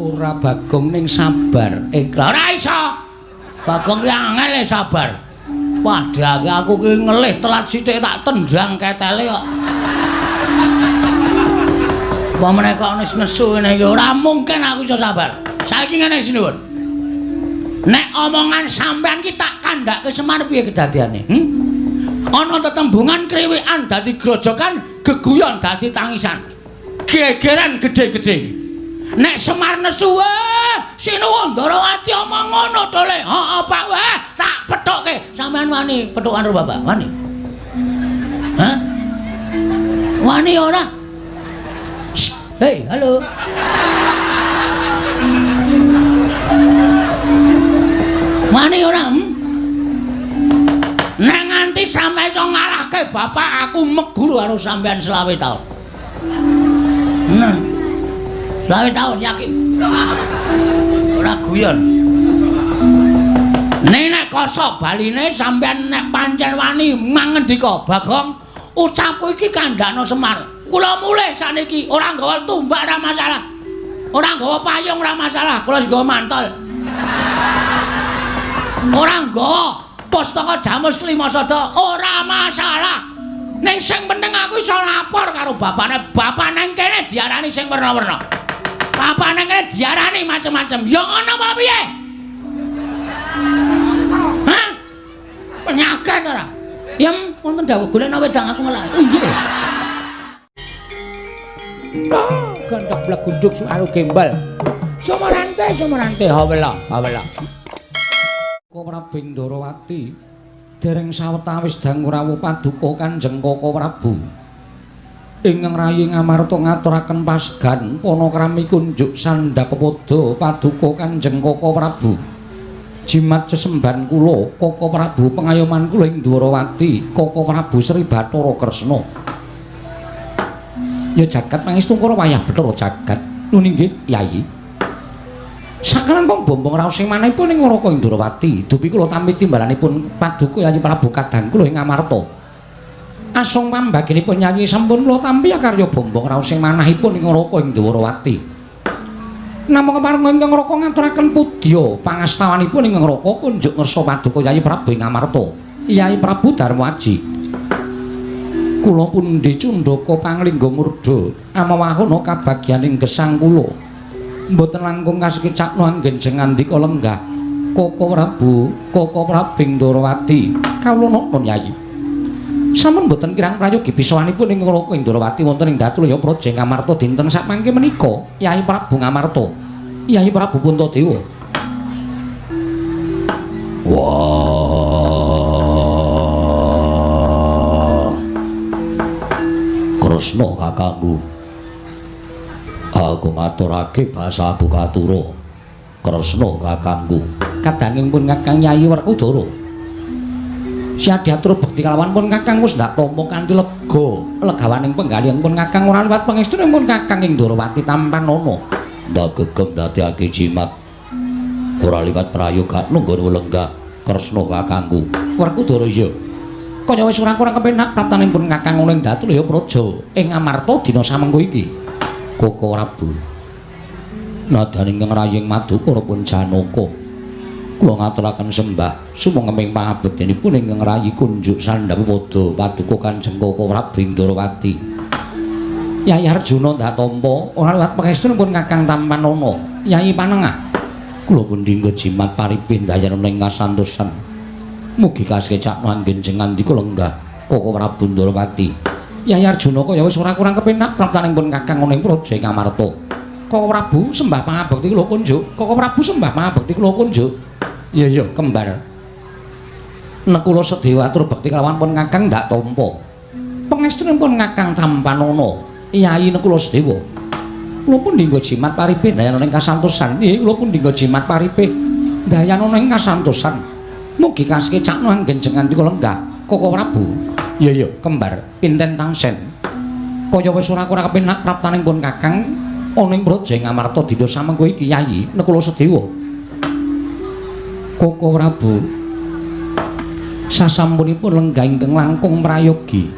Ora Bagong ning sabar. Ikhlas. Ora iso. Bagong ki angel e sabar. Padahal aku ki ngelih telat sithik tak tendang ketele kok. Apa meneh kok wis nesu ngene iki ora mungkin aku iso sabar. Saiki ngene sinuwun. Nek omongan sampean ki tak kandhake Semar piye kedadiane? Ana tetembungan kriwikan dadi grojokan, geguyon dadi tangisan. Gegeran gedhe-gedhe. Nek Semar nesu, sinuwun Ndorowati omong ngono to le. Heeh, Pak. Wah, tak pethukke. Sampean wani pethukan karo bapak? Wani? Hah? Wani ora? Hei, halo. Wani ora? Nek nganti sampe iso ngalahke bapak, aku meguru karo sampean 25 taun. Nah. 25 taun yakin. Ora guyon. Nek kosok baline sampean nek pancen wani mangendika, Bagong, ucapku iki kandhakno Semar. Kula mulih sakniki ora nggawa tumbak ora masalah. Ora nggawa payung ora masalah, kula wis nggawa mantol. Ora nggawa pustaka Jamus Klimasada ora masalah. Ning sing penting aku iso lapor karo bapane. Bapane kene diarani sing werna-werna. Bapane kene diarani macem-macem. Ya ngono apa piye? Hah? Penyakit ora? Yem wonten dawuh golekno wedang aku ngelak. Oh iya. Gondok blegunduk suaru gembel. Sumarante sumarante hawela hawela. Koko Prabu Ndorowati dereng sawetawis dangu rawuh paduka Kanjeng Koko Prabu. Ingkang rayi Ngamarta ngaturaken pasegan panakrami kunjuk sandhapepada paduka Kanjeng Koko Prabu. Jimat sesembahan kula Koko Prabu pengayoman kula ing Ndorowati Koko Prabu Sri Bathara Kresna. Ya jagat pangestu karo wayah Bathara jagat. Nun inggih Yayi. Sakalangkung bombong raos sing manahipun ing Raka Indrawati, dupi kula tampi timbalanipun paduka Yayi Prabu kadang kula ing Ngamarta. Asung pambaginipun Yayi sampun kula tampi akarya bombong raos sing manahipun ing Raka Indrawati. Namung kepareng ingkang Raka ngaturaken pudya pangastawanipun ing Raka kunjuk ngersa paduka Yayi Prabu ing Ngamarta. Yayi Prabu Darmaji. Kula pundi cundhaka panglingga murda amawahana kabagyaning gesang kula. Mboten langkung kasekecakno anggen jeng ngandika lenggah Koko Prabu, Koko Prabu Ndorowati. Kawula napa Yayi? Sampun mboten kirang prayogi pisawanipun ing Raka Indrawati wonten ing Datulaya Praja Ngamarta dinten sakmangke menika Yayi Prabu Ngamarta. Yayi Prabu Puntadewa. Wah. Kresna kakangku. Aku ngaturake basaku katura. Kresna kakangku. Kadanging pun Kakang Yayi Werkudara. Siadiatur bekti kalawan pun Kakang wis ndak tampa kanthi lega. Legawaning penggalih pun Kakang ora liwat pangestune pun Kakang ing Ndorowati tampanana. Ndak gegem dadekake jimat. Ora liwat prayoga nunggu lenggah Kresna kakangku. Werkudara iya. Kaya wis ora kurang kepenak praptaning pun Kakang ana ing Datulaya Praja ing Ngamarta dina samengko iki. Koko Prabu. Nadyan ingkang raying madukara pun Janaka. Kula ngaturaken sembah sumangga pangabektinipun ingkang rayi kunjuk sandhapepada paduka Kanjeng Koko Prabu Indrawati. Yayi Arjuna ndak tampa ora liwat pangestunipun Kakang tampanana. Yayi Panengah. Kula pun dinggo jimat paripih ndayana ing kasantosan. Mugi kasekecakno anggen jeng ngandika lenggah Koko Prabu Ndrawati. Yayi Arjuna kaya wis ora kurang kepenak praptaning pun Kakang ana ing Praja Ngamarta. Koko Prabu sembah pangabekti kula kunjuk. Koko Prabu sembah pangabekti kula kunjuk. Iya iya kembar. Nekula Sedewa atur bekti kalawan pun Kakang ndak tampa. Pangestunipun Kakang tampanana. Yayi Nekula Sedewa. Kula pun dinggo jimat paripih ndayana ing kasantosan. Nggih kula pun dinggo jimat paripih ndayana ing kasantosan. Mugi kasekecakno anggen jeng ngandika lenggah Koko Prabu. Iya iya kembar pinten tangsen. Kaya wis ora kurang kepenak praptaning pun Kakang ana ing Praja Ngamarta dina samengko iki Yayi Nekula Sedewa. Koko Prabu sasampunipun lenggah ingkang langkung prayogi.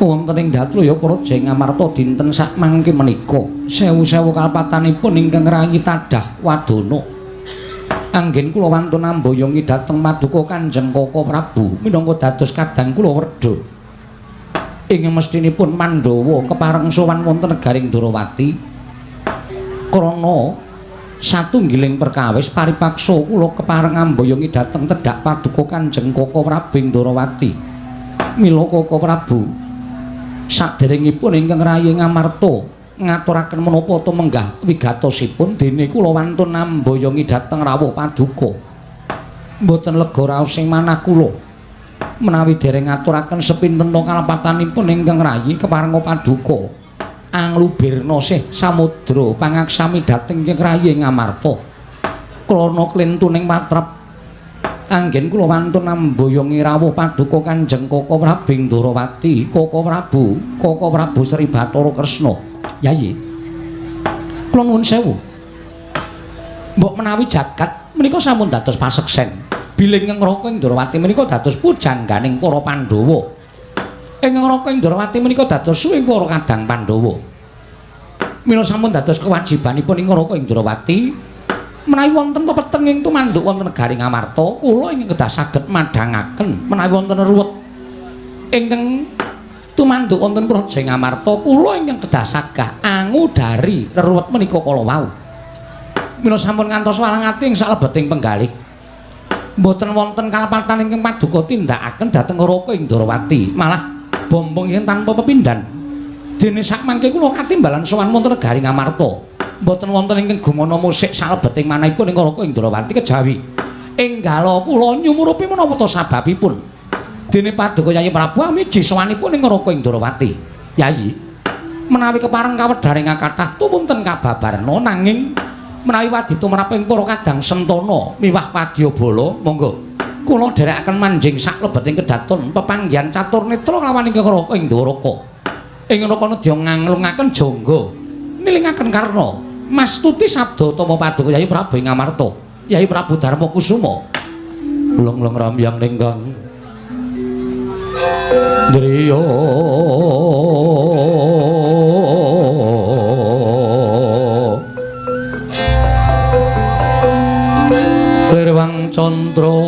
Wonten ing Datraya Praja Ngamarta dinten sakmangke menika sewu-sewu kalepatanipun ingkang rayi tadah wadana. Anggen kula wantun amboyongi dhateng Paduka Kanjeng Kaka Prabu minangka dados kadang kula werda. Ing mestinipun Pandhawa kepareng sowan wonten negaring Ndrawati krana satunggiling perkawis paripaksa kula kepareng amboyongi dhateng tedhak Paduka Kanjeng Kaka Prabu ing Ndrawati. Mila Kaka Prabu, saderengipun ingkang rayi Ngamarta ngaturaken menapa tumenggah wigatosipun dene kula wantun amboyongi dhateng rawuh Paduka. Mboten lega raos ing manah kula menawi dereng ngaturaken sepinten kalepatanipun ingkang rayi keparenga Paduka anglubirna sih samudra pangaksami dhateng ingkang rayi Ngamarta. Krana klintuning patrap anggen kula wantun amboyongi rawuh Paduka Kanjeng Kaka Prabu ing Ndrawati, Kaka Prabu, Kaka Prabu Sri Bathara Kresna. Yayi, kula nuwun sewu. Mbok menawi jagat menika sampun dados paseksen. Bilih ingkang Raka ing Ndrawati menika dados pujangganing para Pandhawa. Ingkang Raka ing Ndrawati menika dados suwing para kadang Pandhawa. Mila sampun dados kewajibanipun ing Raka ing Ndrawati menawi wonten pepeteng ing tumanduk wonten negari Ngamarta, kula ingkang kedah saged madhangaken menawi wonten ruwet ingkang tumanduk wonten praja Ngamarta, kula ingkang kedah sagah angudari reruwet menika kala wau. Mila sampun ngantos walang ati ing salebeting penggalih. Mboten wonten kalepatan ingkang paduka tindakaken dhateng Raka ing Ndrawati, malah bombong ing tanpa pepindhan. Dene sakmangke kula katimbalan sowan wonten negari Ngamarta. Mboten wonten ingkang gumana musik salebeting manahipun ing Raka ing Ndrawati kejawi enggala kula nyumurupi menapa ta sababipun. Dene Paduka Yayi Prabu amiji sowanipun ing Raka ing Ndrawati. Yayi, menawi kepareng kawedharing kathah tumunten kababarna, nanging menawi wadi tumraping para kadang sentana miwah wadyabala, monggo kula dherekaken manjing saklebeting kedaton pepanggihan catur netra lawan ingkang Raka ing Dwaraka. Ing neraka nedya nganglungaken jangga nilingaken karna mastuti sabda utama Paduka Yayi Prabu ing Ngamarta, Yayi Prabu Darma Kusuma. Leng-leng ramyang ninggang driya Lirwang candra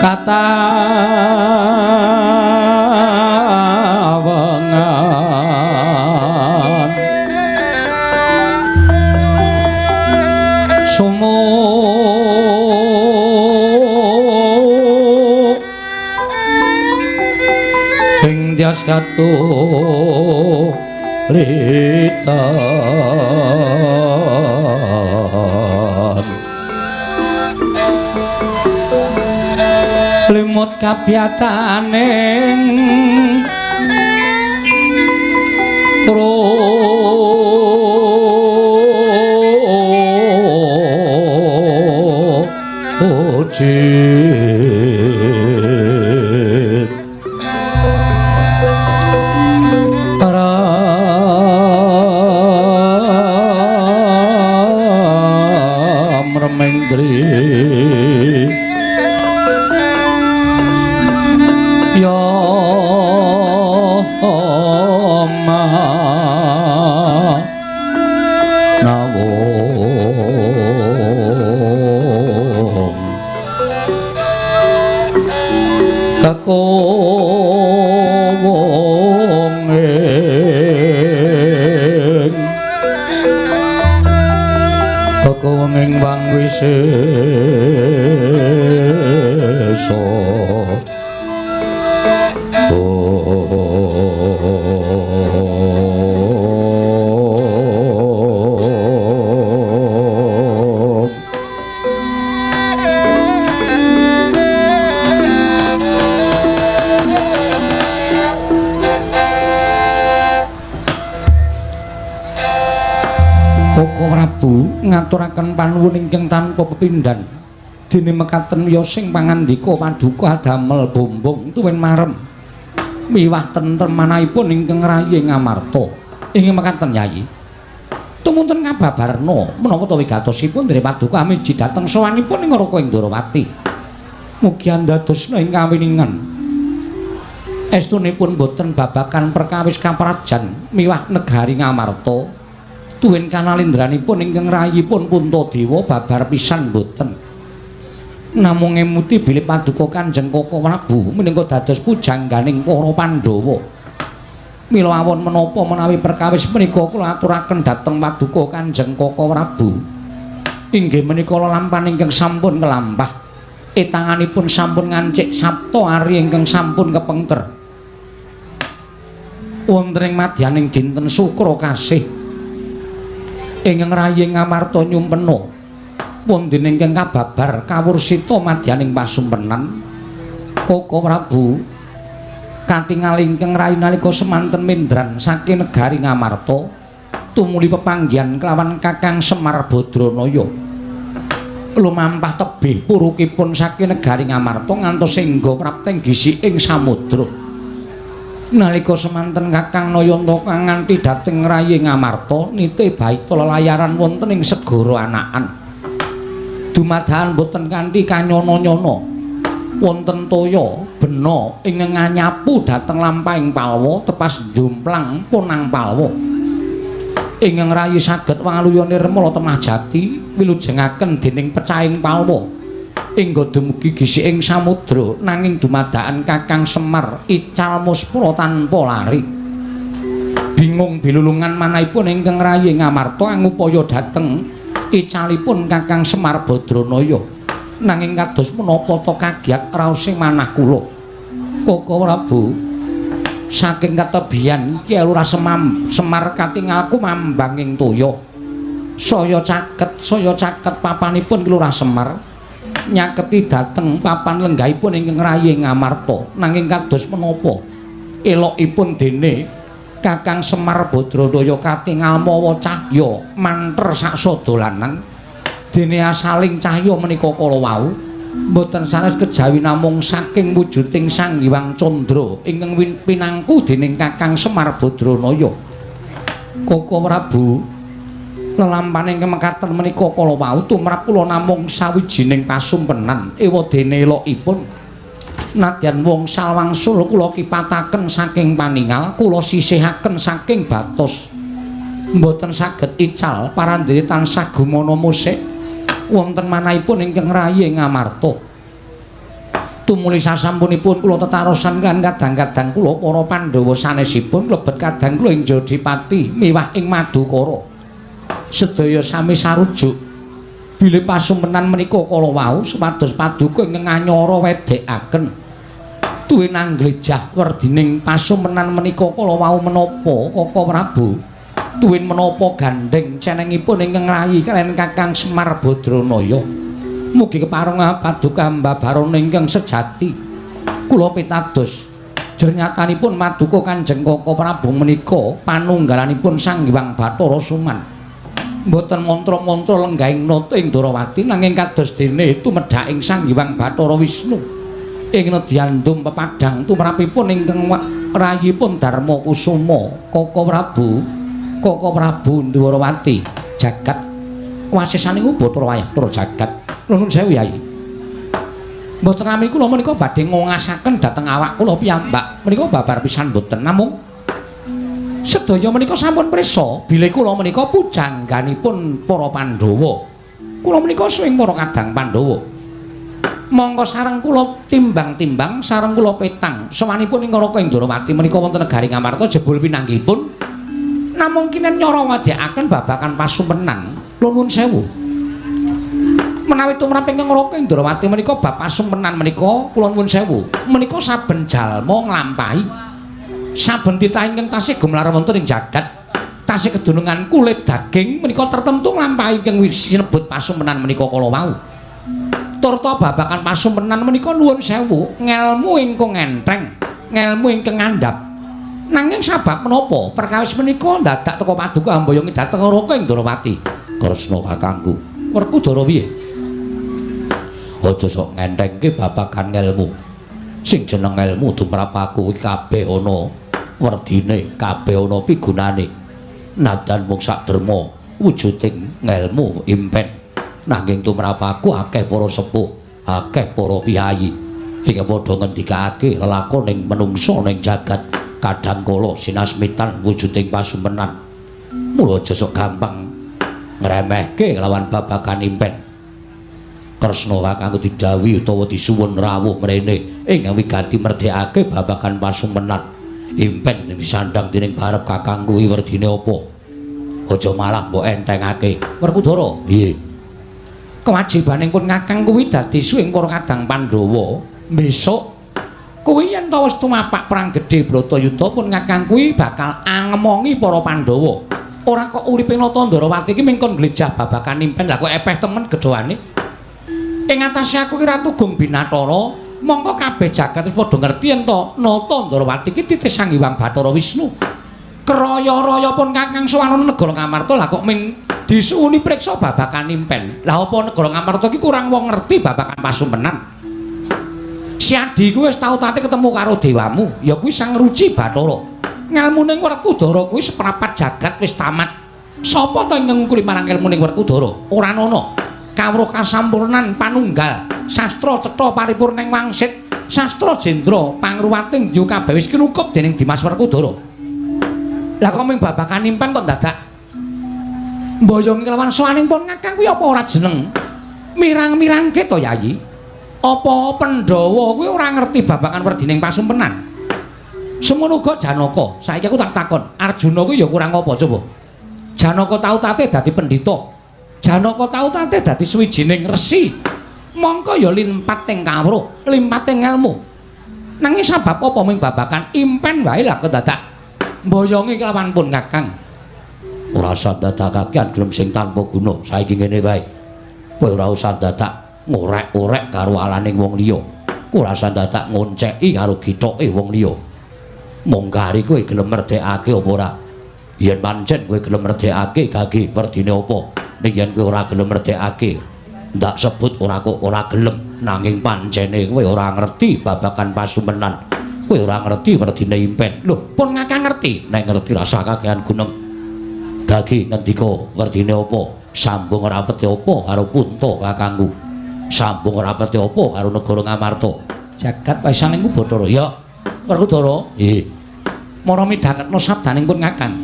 katawengan sumo ing dyas katuritan limut kabyataning trojit ram remendri ya ma nawong kakowong ing kakowong ing wang wisesa. Kaka Prabu ngaturaken panuwun ingkang tanpa pepindhan. Dene mekaten wiyosing pangandika paduka damel bombong tuwin marem miwah tentrem manahipun ingkang rayi Ngamarta. Inggih mekaten Yayi. Tumunten kababarna menapa ta wigatosipun dene paduka amiji dhateng sowanipun ing Raka Indrawati. Mugi andadosna ing kawiningan. Estunipun boten babagan perkawis kaprajan miwah negari Ngamarta. Tuwin kanalindranipun ingkang rayipun Puntadewa babar pisan boten. Namung ngemuti bilih paduka Kanjeng Koko Prabu menika dados pujangganing para Pandhawa. Mila awon menapa menawi perkawis menika kula aturaken dhateng paduka Kanjeng Koko Prabu. Inggih menika lelampahan ingkang sampun kelampah. Etanganipun sampun ngancik sapta ari ingkang sampun kepengker. Wonten ing madyaning dinten Sukra Kasih ingkang rayi Ngamarta nyumpena wonten ingkang kababar kawursita madyaning pasumpenan Koko Prabu katingal ingkang rayi nalika semanten mendran saking negari Ngamarta tumuli pepanggihan kelawan Kakang Semar Badranaya. Lumampah tebih purukipun saking negari Ngamarta ngantos engga prapteng gisiking samudra. Nalika semanten Kakang Nayanta nganti dhateng rayi Ngamarta nite baita lelayaran wonten ing segara anakan. Dumadakan boten kanthi kanyana-nyana wonten toya bena ingkang nganyapu dhateng lampahing palwa tepas njumplang punang palwa. Ingkang rayi saged waluya nirmala temah jati wilujengaken dening pecahing palwa ingga dumugi gisiking samudra nanging dumadakan Kakang Semar ical muspra tanpa lari. Bingung bilulungan manahipun ingkang rayi Ngamarta angupaya dhateng icalipun Kakang Semar Badranaya nanging kados menapa ta kagiat raosing manah kula. Koko Prabu saking katebihan Ki Lurah Semar katingal kumambang ing toya. Saya caket papanipun Ki Lurah Semar nyaketi dhateng papan lenggahipun ingkang rayi Ngamarta nanging kados menapa elokipun dene Kakang Semar Badranaya katingal mawa cahya manter saksada lanang dene asaling cahya menika kala wau mboten sanes kejawi namung saking wujuding Sang Hyang Candra ingkang pinangku dening Kakang Semar Badranaya. Koko Prabu lelampahan ingkang mekaten menika kala wau tumrap kula namung sawijining pasumpenan ewadene elokipun nadyan wangsul wangsul kula kipataken saking paningal kula sisihaken saking batos mboten saged ical parandene tansah gumana musik wonten manahipun ingkang rayi Ngamarta. Tumuli sasampunipun kula tetarosan kan kadang-kadang kula para Pandhawa sanesipun mlebet kadang kula ing Jodipati miwah ing Madukara. Sedaya sami sarujuk bilih pasumpenan menika kala wau supados paduka ingkang nganyara wedekaken. Tuwin angglejah werdining pasumpenan menika kala wau menapa Koko Prabu? Tuwin menapa gandheng cenengipun ingkang rayi kaliyan Kakang Semar Badranaya. Mugi kepareng paduka mbabarana ingkang sejati. Kula pitados jernyatanipun paduka Kanjeng Koko Prabu menika panunggalanipun Sang Hyang Bathara Suman. Mboten mantra-mantra lenggahing nata ing Ndrawati nanging kados dene tumedhaking Sang Hyang Bathara Wisnu ing nedyandum pepadhang tumrapipun ingkang rayipun Darma Kusuma. Koko Prabu, Koko Prabu Ndrawati jagat wasesane Bathara wayah tur jagat. Nuwun sewu Yai. Mboten rami kula menika badhe ngongasaken dhateng awak kula piyambak menika babar pisan mboten namung sedaya menika sampun prisa bilih kula menika pujangganipun para Pandhawa. Kula menika suwing para kadang Pandhawa. Mongko sareng kula timbang-timbang sareng kula petang sowanipun ing Raka Indrawati menika wonten negari Ngamarta jebul pinanggihipun namung kinen nyara wadekaken babagan pasumpenan. Nuwun sewu. Menawi tumrap ingkang Raka Indrawati menika bab pasumpenan menika kula nuwun sewu. Menika saben jalma nglampahi saben titah ingkang tasih gumelar wonten ing jagat tasih kedunungan kulit daging menika tertentu nglampahi ingkang sinebut pasumpenan menika kala wau. Turta babagan pasumpenan menika nuwun sewu ngelmu ingkang entheng, ngelmu ingkang ngandhap. Nanging sabab menapa perkawis menika ndadak teka paduka ambayongi dhateng Raka Indrawati. Kresna kakangku. Werkudara piye? Aja sok ngenthengke babagan ngelmu. Sing jeneng ngelmu tumrap aku iki kabeh ana werdine, kabeh ana pigunane. Nadan mung sak derma wujuding ngelmu impen. Nanging tumrap aku akeh para sepuh, Akeh para piyayi sing padha ngendikake lelakoning menungsa ning jagat kadang kala sinasmitan wujuding pasumenan. Mula aja sok gampang ngremehke lawan babagan impen. Kresna kakangku didhawuhi utawa disuwun rawuh mrene ing wigati merdekake babagan pasumenan. Impen disandhang dening barep kakangku kuwi werdine apa? Aja malah mbok entengake. Werkudara, nggih. Kewajibaning pun kakang kuwi dadi suwing para kadang Pandhawa. Besok kuwi yen ta wis tumapak perang gedhe Bratayuda pun kakang kuwi bakal angemongi para Pandhawa. Ora kok uripe Nata Ndrawati iki mingkon glejah babagan impen. Lah kok epeh temen gedhoane. Ing atase aku ki Ratu Gung Binatara, mongko kabeh jagat wis padha ngerti yen ta Nata Ndrawati iki titih Sang Hyang Bathara Wisnu. Kraya-raya pun kakang sowan negara Ngamarta lah kok ming disuwuni priksa babagan impen. Lah apa negara Ngamarta iki kurang wong ngerti babagan pasumenan? Si Adi kuwi wis tau tate ketemu karo dewamu, ya kuwi Sang Ruci Bathara. Ngelmune Werkudara kuwi seprapat jagat wis tamat. Sapa ta ingkang ngungkuli marang elmune Werkudara? Ora ana. Kawruh kasampurnan panunggal, sastra cetha paripurning wangsit, sastra jendra pangruwating yo kabeh wis kinukup dening Dimas Werkudara. Lah kok ming babagan impen kok dadak mboyongi kelawan sowaning pun kakang kuwi apa ora jeneng? Mirang-mirangke to Yayi? Apa Pandhawa kuwi ora ngerti babagan werdining pasumpenan? Semono uga Janaka. Saiki aku tak takon, Arjuna kuwi ya kurang apa coba? Janaka tau tate dadi pendhita. Janaka tau tate dadi suwijining resi. Mongko ya limpat ing kawruh, limpat ing elmu. Nanging sabab apa ming babagan impen wae lah kok dadak mboyongi kelawan pun kakang. Ora usah dadak kakean gelem sing tanpa guna. Saiki ngene wae. Kowe ora usah dadak ngorek-orek karo alaning wong liya. Kowe ora usah dadak ngonceki karo githoke wong liya. Mung kari kowe gelem merdekake apa ora? Yen pancen kowe gelem merdekake gage werdine apa? Ning yen kowe ora gelem merdekake, ndak sebut ora kok ora gelem, nanging pancene kowe ora ngerti babagan pasumenan. Kowe ora ngerti werdine impen. Lho, pun kakang ngerti. Nek ngerti rasa kakean gunem. Gage ngendika werdine apa? Sambung rapete apa karo punta kakangku? Sambung rapete apa karo negara Ngamarta? Jagat waisaning ku Bathara. Ya, Werkudara. Nggih. Mara midhangetna sabdaning pun kakang.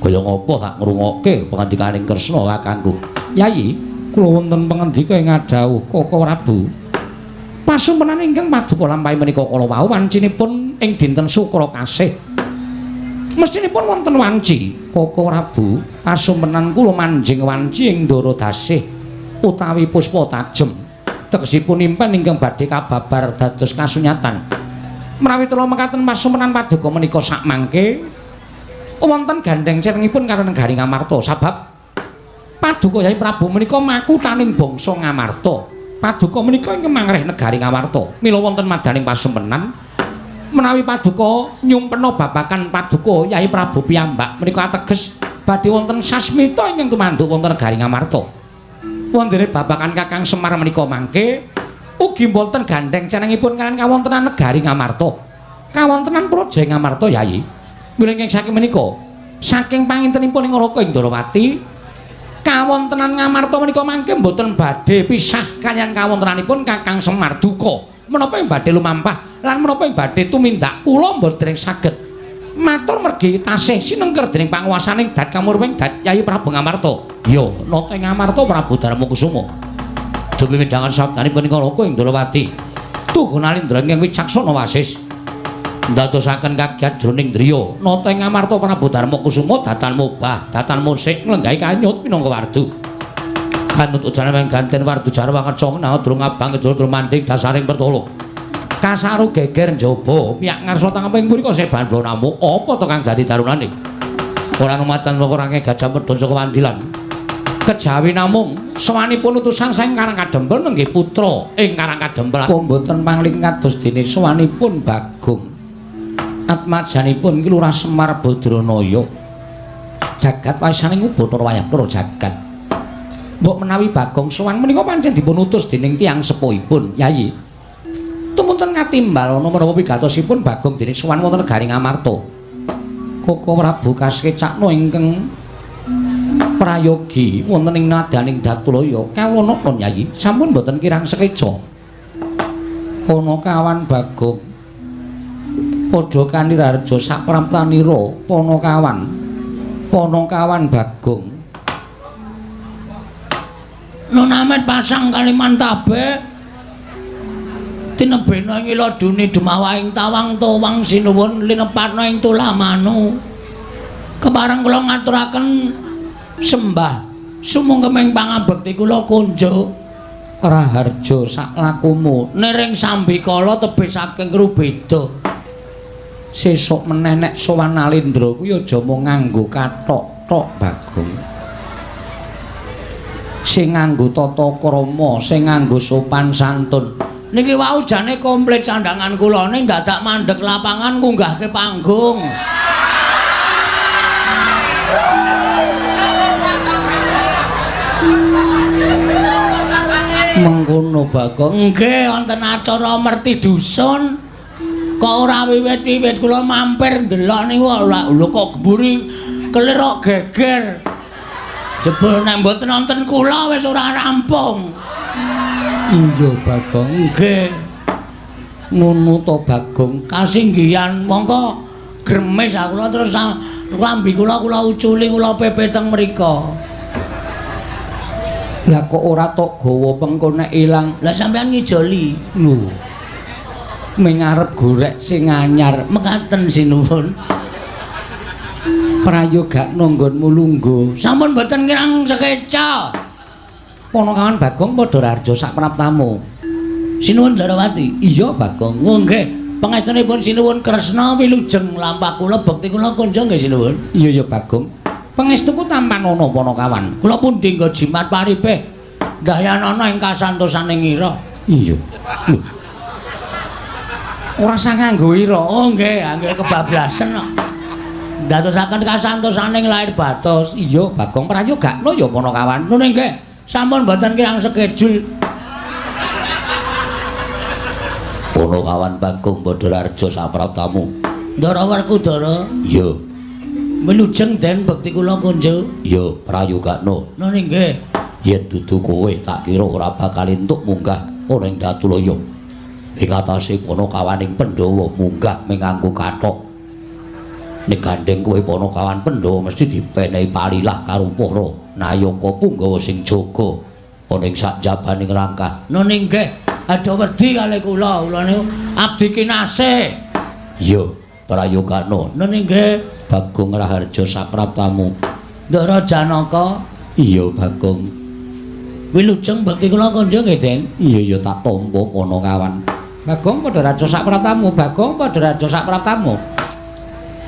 Kaya ngapa tak ngrungokke pangandikaning Kresna kakangku? Yayi, kula wonten pangandika ing ngadhawuh Koko Prabu. Pasumpenan ingkang paduka lampahi menika kala wau wancinipun ing dinten Sukra Kasih. Mestinipun wonten wanci Koko Prabu, pasumpenan kula manjing wanci ing Ndara Dasih utawi puspa tajem. Tegesipun impen ingkang badhe kababar dados kasunyatan. Menawi tela mekaten pasumpenan paduka menika sakmangke wonten gandheng cerengipun karo negari Ngamarta sabab paduka Yai Prabu menika makutaning bangsa Ngamarta. Paduka menika ingkang mangreh negari Ngamarta. Mila wonten madaning pasumpenan menawi paduka nyumpena babagan paduka Yai Prabu piyambak menika ateges badhe wonten sasmita ingkang tumanduk wonten negari Ngamarta. Wontene babagan Kakang Semar menika mangke ugi wonten gandheng cenengipun kaliyan kawontenan negari Ngamarta. Kawontenan Praja Ngamarta Yai. Mila ingkang saking menika saking pangintenipun ing Raka Indrawati kawontenan Ngamarta menika mangke mboten badhe pisah kaliyan kawontenanipun Kakang Semar duka menapa ing badhe lumampah lan menapa ing badhe tumindak kula mboten saged matur mergi tasih sinengker dening panguwasaning dat kamurwing dat Yai Prabu Ngamarta. Ya, nata Ngamarta Prabu Darmakusuma. Dupi midhangan sabdanipun ing Raka Indrawati. Tuhu nalindra ingkang wicaksana wasis. Ndadosaken kagiat jroning driya. Nata Ngamarta Prabu Darmakusuma datan mobah, datan musik nglenggahi kanyut minangka wardu. Kanut ujaran ganten wardu jarwa kerca nadrung abang kidul manding dasaring pertolo. Kasaru geger njaba piyak ngarsa tangeping mriko seban blanamu apa to kang dadi darunane? Ora ngemacan ora gajah medhun saka wandilan. Kejawi namung sowanipun utusan saking Karang Kadempel nenggih putra ing Karang Kadempel. Kok mboten pangling kados dene sowanipun Bagong. Atmajanipun ki Lurah Semar Badranaya. Jagat waisaning Bathara wayah Bathara jagat. Mbok menawi Bagong sowan menika pancen dipun utus dening tiyang sepuhipun, Yayi. Tumunten katimbal ana menapa pigatosipun Bagong dene sowan wonten negari Ngamarta. Koko Prabu kasekcakna ingkang prayogi wonten ing nadaning Datulaya kawonana Yayi, sampun mboten kirang sekeca. Panakawan Bagong padha kaniraharja sapraptanira Panakawan. Panakawan Bagong. Nun amet pasang Kalimantabe tinebena ing ila duni dumawaing tawang towang sinuwun linepatna ing tulamanu. Kepareng kula ngaturaken sembah sumungkeming pangabekti kula kunjuk Raharja saklakumu niring sambikala tebih saking Rubeda. Sesuk meneh nek sowan Nalendra kuwi aja mung nganggo kathok tok Bagong. Sing nganggo tata krama, sing nganggo sopan santun. Niki wau jane komplit sandangan kula ning dadak mandheg lapangan ngunggahke panggung. Mengkono Bagong. Nggih, wonten acara merti dusun. Kok ora wiwit-wiwit kula mampir ndelok niku lho kok mburi kelir kok geger. Jebul nek mboten wonten kula wis ora rampung. Iya Bagong. Nggih. Ngono to Bagong. Kasinggihan mongko gremes aku kula terus lambi kula kula uculi kula pepe teng mriko. Lah kok ora tok gawa pengko nek ilang. Lah sampean ngijoli. Lho. Ming arep gorek sing anyar. Mekaten sinuwun. Prayogakno nggonmu lungguh. Sampun mboten kirang sekeca. Panakawan Bagong padha raharja sapraptamu. Sinuwun Darawati. Iya Bagong. Oh nggih, pangestunipun sinuwun Kresna wilujeng lampah kula bekti kula kunjung nggih sinuwun. Iya ya Bagong. Pangestuku tampanana Panakawan. Kula pundi nggo jimat paripe ndayanana ing kasantosaning ira. Iya. Lho. Ora usah nganggo ira. Oh nggih, angger kebablasen kok. Ndadosaken kasantosaning lahir batos. Iya Bagong, prayogakno ya Panakawan. Nun nggih, sampun mboten kirang skedjul. Panakawan Bagong padha raharja sapraptamu. Ndara Werkudara. Iya. Wilujeng den bekti kula kunjuk. Iya, prayogakno. Nun nggih. Yen dudu kowe tak kira ora bakal entuk munggah ana ing Datulaya. Ing atase Panakawaning Pandhawa munggah mung nganggo kathok. Nek gandeng kowe Panakawan Pandhawa mesti dipenehi palilah karo para nayaka punggawa sing jaga ana ing sakjabaning rangkah. Nun nggih, aja wedi kalih kula, kula niku abdi kinasih. Iya, prayogakno. Nun nggih. Bagong Raharja sapraptamu. Ndara Janaka. Iya Bagong. Wilujeng bekti kula kunjung nggih, Den. Iya ya tak tampa Panakawan. Bagong padha raja sapraptamu, Bagong padha raja sapraptamu.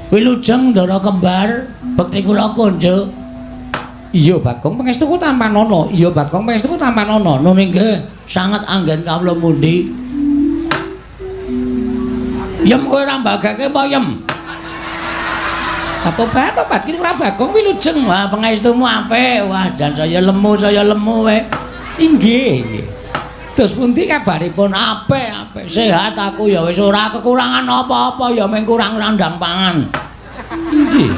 Wilujeng Ndara kembar bekti kula kunjung. Iya Bagong, pangestuku tampanana. Iya Bagong, pangestuku tampanana. Nun nggih, sanget anggen kawula mundi. Yem kowe ora mbagake apa yem? Tobat ki ora Bagong wilujeng. Wah, pangestumu apik. Wah, jan saya lemu we. Inggih, nggih. Terus pundi kabaripun? Apik, apik. Sehat aku ya wis ora kekurangan apa-apa ya mung kurang sandang pangan. Inggih.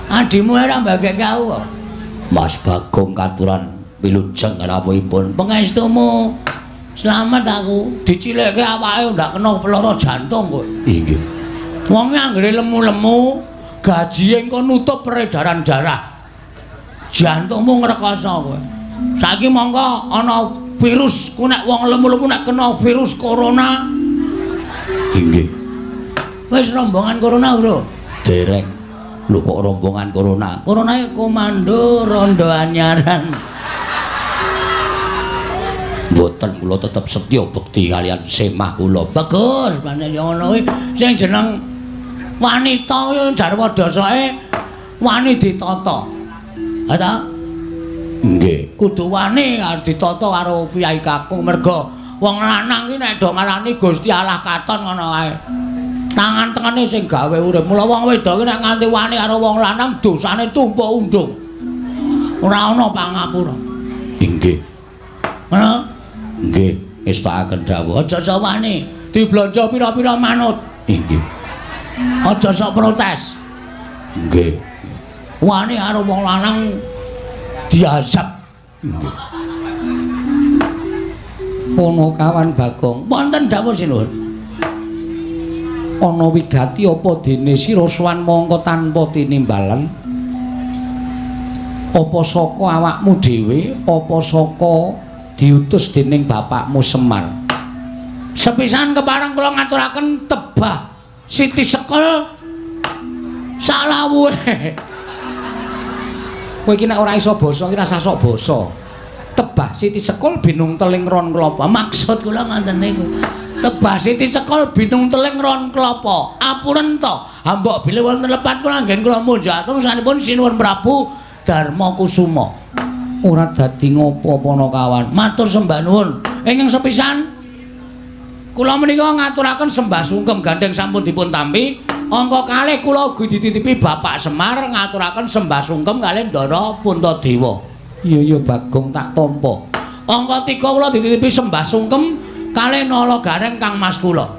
Adimu ora mbageke aku. Mas Bagong katuran wilujeng rawuhipun. Pangestumu slamet aku. Dicilikke awake ndak kena lara jantung kowe. Inggih. Wong anggere lemu-lemu, gaji engko nutup peredaran darah. Jantungmu ngrekoso kowe. Saiki mongko ana virus, ku nek wong lemu-lemu nek kena virus corona. Inggih. Wis rombongan corona, Bro. Dereng. Lho kok rombongan corona? Corona komando rondo anyaran. Mboten, kula tetep setya bekti kalian semah kula. Bagus, pancen yo ngono kuwi. Sing jeneng wanita kuwi jarwa dasake wani ditata. Ha ta? Nggih. Kudu wani ditata karo piyai kakung merga wong lanang ki nek do ngarani Gusti Allah katon ngono kae. Tangan tengene sing gawe urip. Mula wong wedok ki nek nganti wani karo wong lanang dosane tumpuk undung. Ora ana pangapura. Inggih. Ngono? Nggih, ngestakaken dawuh. Aja sok wani, diblanja pira-pira manut. Inggih. Aja sok protes. Nggih. Wani karo wong lanang diazab. Nggih. Ponokawan Bagong, wonten dawuh sinuwun. Ana wigati apa dene sira sowan mongko tanpa tinimbalan? Apa saka awakmu dhewe, apa saka diutus dening bapakmu Semar? Sepisan kepareng kula ngaturaken tebah Siti Sekel salawuhe. Kowe iki nek ora iso basa iki rasah sok basa. Tebah Siti Sekul binung teling ron klapa. Maksud kula ngoten niku. Tebah Siti Sekul binung teling ron klapa. Apuren to, hambok bilih wonten lepat kula anggen kula munjaaken sanipun Sinuwun Prabu Darma Kusuma. Ora dadi ngopo Ponokawan. Matur sembah nuwun. Ingkang sepisan kula menika ngaturaken sembah sungkem gandeng sampun dipun tampi. Angka kalih kula ugi dititipi Bapak Semar ngaturaken sembah sungkem kalih Ndara Puntadewa. Iya iya Bagong tak tampa. Angka 3 kula dititipi sembah sungkem kalih Nala Gareng Kang Mas kula.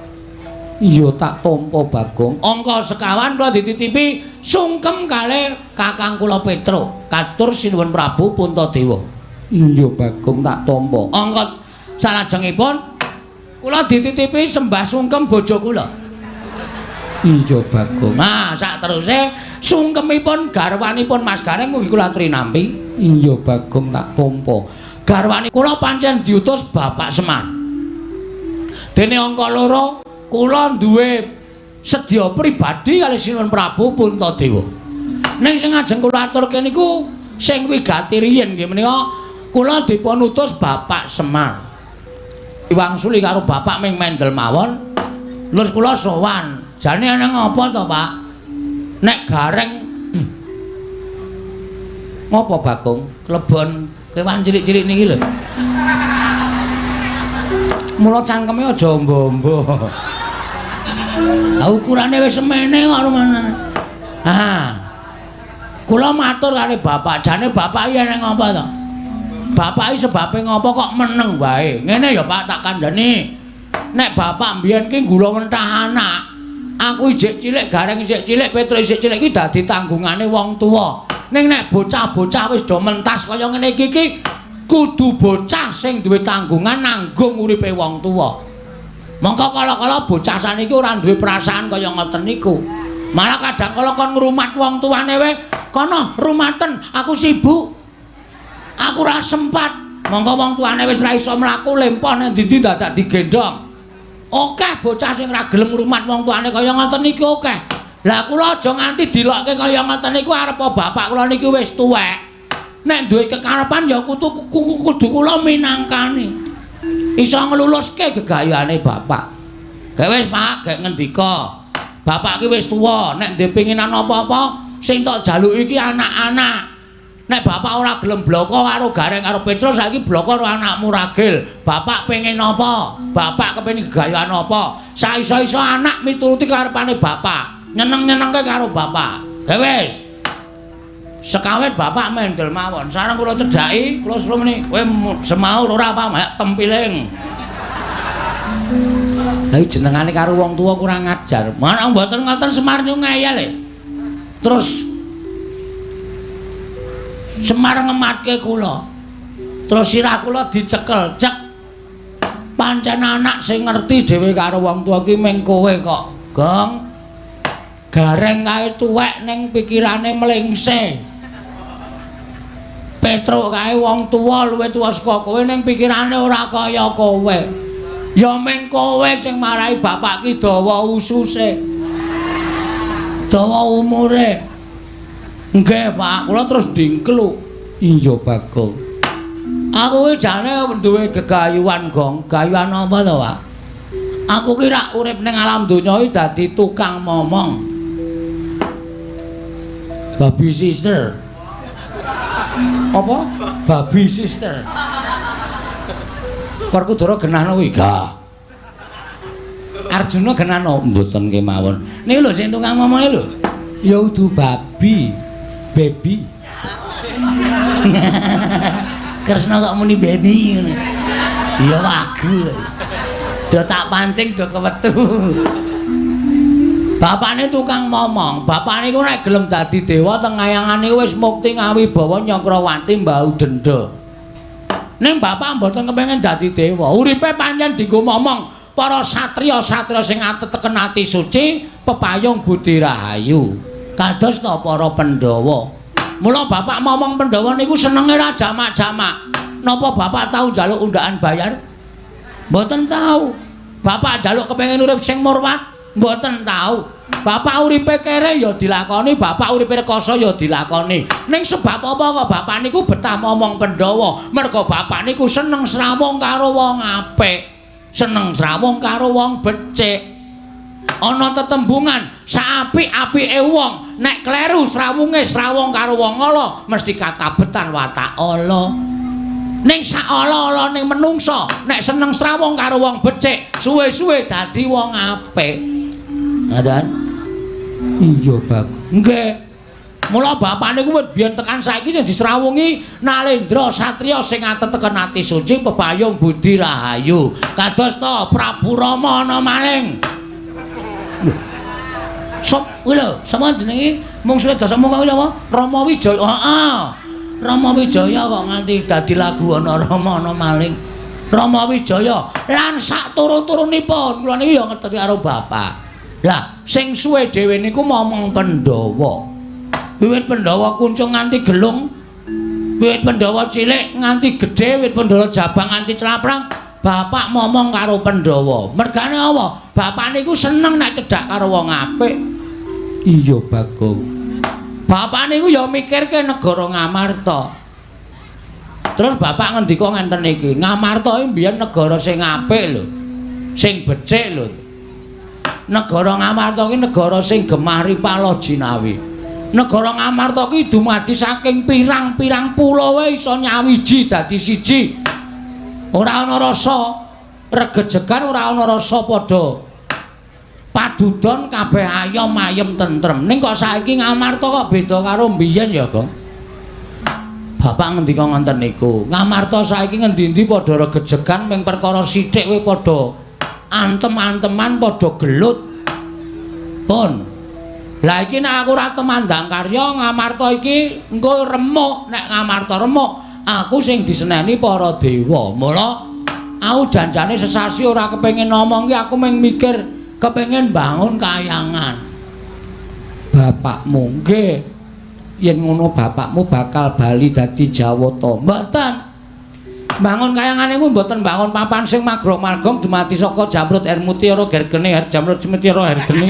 Iya tak tampa Bagong. Angka sekawan kula dititipi sungkem kalih Kakang kula Petro. Katur Sinuwun Prabu Puntadewa. Iya Bagong tak tampa. Angka salajengipun kula dititipi sembah sungkem bojo kula. Iya Bagong. Nah, sakteruse sungkemipun garwanipun Mas Gareng mugi kula trinampi. Iya Bagong tak tampa. Garwane kula pancen diutus Bapak Semar. Dene angka 2 kula duwe sedya pribadi kalih Sinuwun Prabu Puntadewa. Ning sing ajeng kula aturke niku sing wigati riyin nggih menika kula dipun utus Bapak Semar. Diwangsuli karo bapak ming mendel mawon. Terus kula sowan. Jane ana ngapa to, Pak? Nek Gareng ngopo Bagong? Klebon kewan cilik-cilik niki lho. Mula cangkeme aja ombo-ombo. Lah ukurane wis semene kok rumane. Ha. Kula matur karo bapak, jane bapak iki ana ngapa to? Bapak iki sebabe ngopo kok meneng wae? Ngene ya Pak tak kandhani. Nek bapak mbiyen ki nggula wentah anak. Aku ijik cilik, Gareng isik cilik, Petro isik cilik iki dadi tanggungane wong tuwa. Ning nek bocah-bocah wis do mentas kaya ngene iki iki kudu bocah sing duwe tanggungan nanggung uripe wong tuwa. Mongko kala-kala bocah saniki ora duwe perasaan kaya ngoten niku. Malah kadang kala kon ngrumat wong tuane wae, kono rumaten, aku sibuk. Aku ora sempat. Mongko wong tuane wis ora iso mlaku lempoh nang ndi-ndi dadak digendhong. Akeh bocah sing ora gelem ngrumat wong tuane kaya ngoten niki akeh. Lah kula aja nganti dilokke kaya ngoten niku arep bapak kula niki wis tuwek. Nek duwe kekarepan ya kudu kudu kula minangkani. Iso ngluluske gegayane bapak. Gek wis Pak, gek ngendika. Bapak ki wis tuwa, nek ndek penginan apa-apa sing tok jaluki iki anak-anak. Nek bapak ora gelem bloko karo Gareng karo Petro saiki bloko karo anakmu Ragil. Bapak pengen apa? Bapak kepengin gegayan apa? Saiso-iso anak mituruti karepane bapak. Nyeneng-nyenengke karo bapak. Ya wis. Sekawet bapak mendel mawon. Sareng kula cedhaki, kula suruh muni, kowe semaur ora apa mak tempiling. Lah jenengane karo wong tuwa kurang ajar. Mana mboten ngoten Semar niku ngeyel e. Terus Semar ngematke kula. Terus sirah kula dicekel, cek. Pancen anak sing ngerti dhewe karo wong tuwa ki ming kowe kok, Gong. Gareng kae tuwek ning pikirane mlengse. Petruk kae wong tuwa luwih tuwa saka kowe ning pikirane ora kaya kowe. Ya ming kowe sing marai bapak ki dawa ususe. Dawa umure. Nggih, Pak, kula terus ndingkluk. Iya, Bagong. Aku ki jane duwe gegayuhan, Gong. Gayuhan apa to, Pak? Aku ki rak urip ning alam donya iki dadi tukang momong. Babi sister. Apa? Babi sister. Werkudara genahno kuwi? Gah. Arjuna genahno mboten kemawon. Niku lho sing tukang momonge lho. Ya udu babi. Baby. Kresna kok muni baby ngono. Ya wagu. Do tak pancing do kewetu. Bapakne tukang momong. Bapakne iku nek gelem dadi dewa teng kayangane wis mukti ngawibawa Nyakrawati mbau denda. Ning bapak mboten kepengin dadi dewa. Uripe pancen dienggo momong para satriya-satriya sing ateteken ati suci, pepayung budi rahayu. Kados ta para Pandhawa. Mula bapak momong Pandhawa niku senenge ra jamak-jamak. Napa bapak tau njaluk undaan bayar? Mboten tau. Bapak njaluk kepengin urip sing murwat? Mboten tau. Bapak uripe kere ya dilakoni, bapak uripe rekoso ya dilakoni. Ning sebab apa kok bapak niku betah momong Pandhawa? Mergo bapak niku seneng srawung karo wong apik, seneng srawung karo wong becik. Ana tetembungan saapik-apike wong, nek kleru srawunge srawung karo wong ala, mesti katabetan watak ala. Ning sak ala-alane menungsa, nek seneng srawung karo wong becik, suwe-suwe dadi wong apik. Ngoten? Iya, Bagong. Nggih. Mula bapak niku wit biyen tekan saiki sing disrawungi Nalendra satriya sing ateteken ati suci pepayung budi rahayu. Kados ta Prabu Rama ana maling. Sop kuwi lho, sapa jenenge? Mungsuhe Dasamuka kuwi apa? Rama Wijaya. Heeh. Rama Wijaya kok nganti dadi lagu ana Rama ana maling. Rama Wijaya lan sak turu-turunipun kula niki ya ngeteri karo bapak. Lah, sing suwe dhewe niku momong Pandhawa. Wiwit Pandhawa kuncung nganti gelung, wiwit Pandhawa cilik nganti gedhe, wiwit Pandhawa jabang nganti claprang, bapak momong karo Pandhawa. Mergane apa? Bapak niku seneng nek cedhak karo wong apik. Iya, Bagong. Bapak niku ya mikirke negara Ngamarta. Terus bapak ngendika ngenten iki, Ngamarta iki mbiyen negara sing apik lho. Sing becik lho. Negara Ngamarta iki negara sing gemah ripala jinawi. Negara Ngamarta iki dumadi saking pirang-pirang pulo wae iso nyawiji dadi siji. Ora ana rasa regejegan, ora ana rasa padha padudon, kabeh ayom ayem tentrem. Ning kok saiki Ngamarta kok beda karo mbiyen ya, Gong? Bapak ngendika ngoten niku. Ngamarta saiki ngendi-endi padha regejegan, ming perkara sithik wae padha antem-anteman, padha gelut. Pun. Lah iki nek aku ora temandang karya, Ngamarta iki engko remuk. Nek Ngamarta remuk, aku sing diseneni para dewa. Mula aku janjane sesasi ora kepengin ngomong ki, aku mung mikir kepengin bangun kayangan. Bapakmu nggih. Yen ngono bapakmu bakal bali dadi Jawata. Mboten. Bangun kayangan niku mboten bangun papan sing magrong-magrong dumadi saka jamrut air mutiara gergene, jamrut mutiara hergene.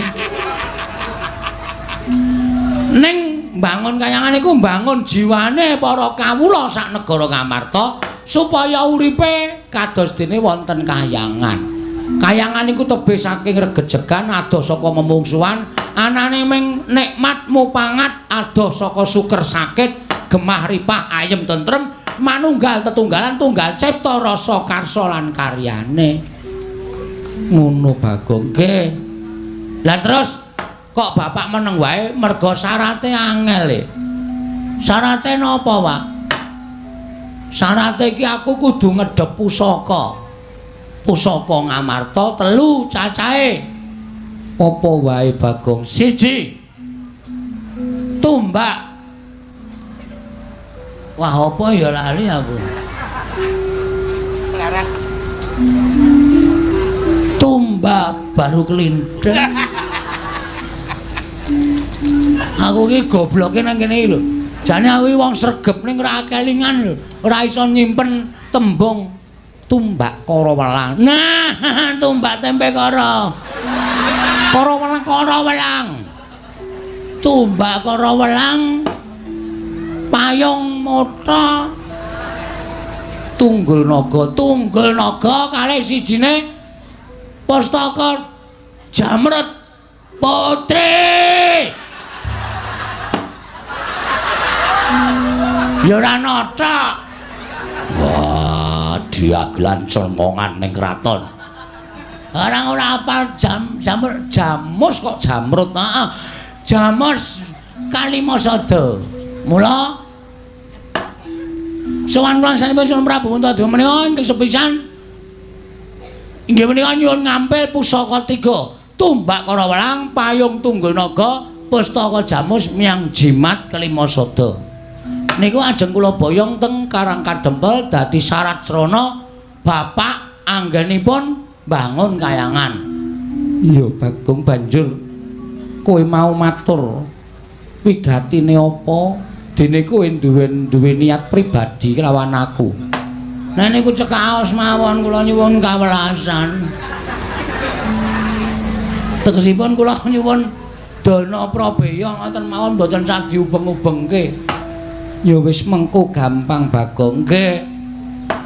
Ning bangun kayangan niku bangun jiwane para kawula sak negara Ngamarta supaya uripe kados dene wonten kayangan. Kayangan niku tebih saking regejegan, adoh saka memungsuhan, anane ming nikmat mupangat, adoh saka suker sakit, gemah ripah ayem tentrem, manunggal tetunggalan tunggal cipta rasa karsa lan karyane. Ngono, Bagong. Nggih. Lah terus kok bapak meneng wae? Mergo syarate angel e. Syarate napa, Pak? Syarate iki aku kudu ngedhep pusaka. Pusaka Ngamarta telu cacahe. Apa wae, Bagong? Siji. Tumbak. Wah, apa ya lali aku. Tumbak baru kelindeng. Aku iki gobloke nang kene iki lho. Jane aku iki wong sregep ning ora kelingan lho. Ora iso nyimpen tembung tumbak kara welang. Nah, tumbak tempe kara. Kara welang, kara welang. Tumbak kara welang. Payung mata. Tunggul naga, tunggul naga kalih sijine pustaka Jamrut Putri. Ya ora nata. Wah, diagelan cemongan ning kraton. Orang ora apal jam jamur jamus kok jamrut. Heeh. Jamus Kalimasada. Mula sowan kula sanipun Sunan Prabu Puntadewa menika ingkang sepisan inggih menika nyuwun ngampil pusaka tiga, tumbak kara welang, payung tunggul naga, pustaka jamus miang jimat Kalimasada. Niku ajeng kula boyong teng Karang Kadempel dadi syarat srana bapak anggenipun bangun kayangan. Iya Bagong, banjur kowe mau matur wigatine apa? Dene kowe duwe niat pribadi kelawan aku. Nah niku cekaos mawon kula nyuwun kawelasan. Tegesipun kula nyuwun dana prabeya ngoten mawon mboten sah diubeng-ubengke. Ya wis mengko gampang Bagong. Nggih.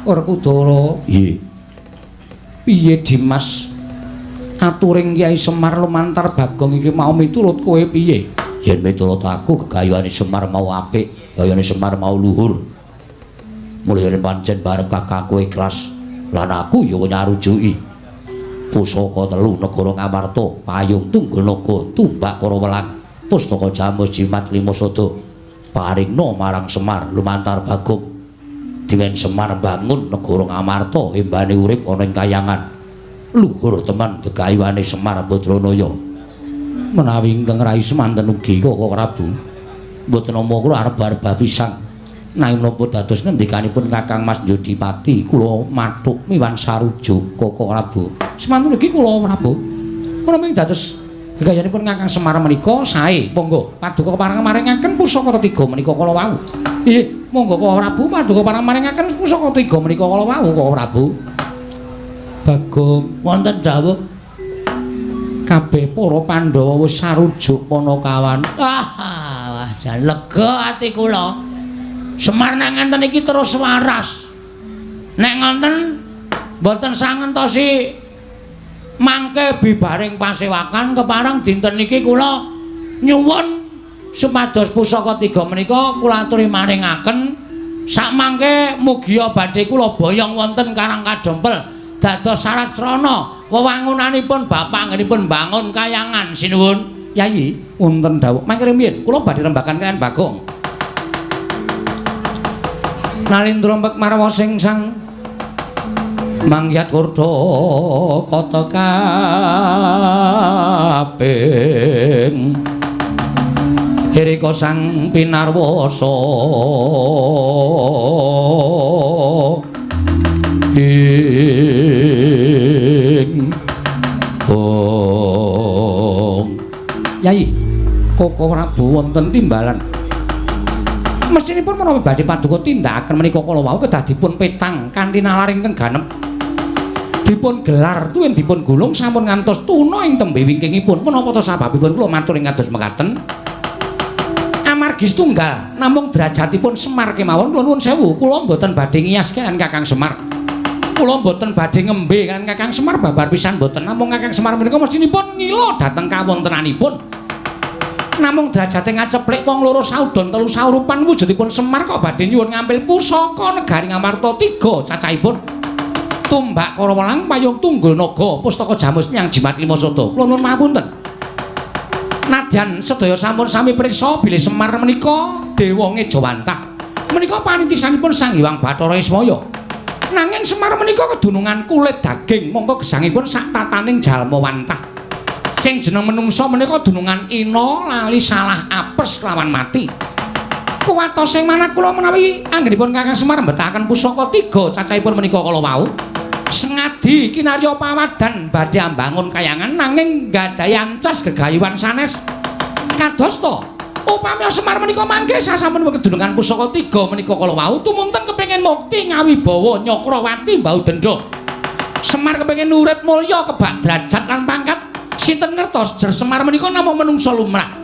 Werkudara. Nggih. Piye Dimas? Aturing Kyai Semar lumantar Bagong iki mau miturut kowe piye? Yen miturut aku gegayuhane Semar mau apik, gayane Semar mau luhur. Mulih pancen bareng kakangku ikhlas lan aku ya nyarujuki. Pusaka telu negara Ngamarta, payung tunggul naga, tumbak karawelang, pustaka jamus jimat lima sada. Paringna marang Semar lumantar Bagong. Diwen Semar bangun negara Ngamarta embane urip ana ing kayangan. Luhur temen gegayuhane Semar Badranaya. Menawi ingkang rai semanten ugi Koko Prabu. Mboten nampa kula arep-arep pisang. Nanging menapa dados ngendikanipun Kakang Mas Jodipati kula mathuk miwan sarujuk Koko Prabu. Semanten ugi kula Prabu. Menawi dados gegayanipun Kakang Semar menika sae. Monggo paduka pareng maringaken pusaka ketiga menika kala wau. Nggih, monggo Koko Prabu paduka pareng maringaken pusaka ketiga menika kala wau Koko Prabu. Bagong, wonten dawuh kabeh para Pandhawa wis sarujuk Panakawan. Ah, wah jan lega ati kula. Semar nang ngenten iki terus waras. Nek ngonten mboten sangentosi mangke bibaring pasewakan kepareng dinten niki kula nyuwun supados pusaka tiga menika kula aturi maringaken sakmangke mugia badhe kula boyong wonten Karang Kadempel dados syarat srana wewangunanipun bapak anggenipun bangun kayangan. Sinuwun Yayi, wonten dawuh mangke rumiyin kula badhe rembagan kaliyan Bagong. Nalindra mpek marwa sing sang mangyat kurda kata kaping Herika sang pinarwasa ing Ong. Yai, Koko Prabu wonten timbalan. Mestinipun menawi badhe paduka tindakaken menika kala wau kedah dipun petang kanthi nalar ingkang ganep. Dipun gelar tuwin dipun gulung sampun ngantos tuna ing tembe wingkingipun. Menapa to sababipun kula matur ing kados mekaten? Amargi setunggal namung derajatipun Semar kemawon kula nuwun sewu, kula mboten badhe ngiyas kaliyan Kakang Semar. Kula mboten badhe ngembe kaliyan Kakang Semar babar pisan mboten. Namung Kakang Semar menika mestinipun ngila dhateng kawontenanipun. Namung derajate ngaceplik wong loro saudon telu saurupan wujudipun Semar kok badhe nyuwun ngampil pusaka negari Ngamarta tiga cacahipun. Tumbak Karawelang payung tunggul naga pustaka jamus nyang jimat lima sada. Kula nuwun pangapunten. Nadyan sedaya sampun sami prisa bilih Semar menika dewa ngejawantah. Menika panitisanipun Sang Hyang Bathara Ismaya. Nanging Semar menika kedunungan kulit daging mongko gesangipun sak tataning jalma wantah. Sing jeneng menungsa menika dunungan ina lali salah apes lawan mati. Kuwatos sing manah kula menawi anggenipun Kakang Semar mbetahaken pusaka tiga cacahipun menika kala wau. Sengadi kinarya pawadan badhe ambangun kayangan nanging nggadahi ancas gegayuhan sanes. Kadosta upami Semar menika mangke sasampun kedunungan pusaka tiga menika kala wau tumunten kepengin mukti ngawibawa Nyakrawati mbau dendha. Semar kepengin urip mulya kebak derajat lan pangkat. Sinten ngertos jer Semar menika namung menungsa lumrah.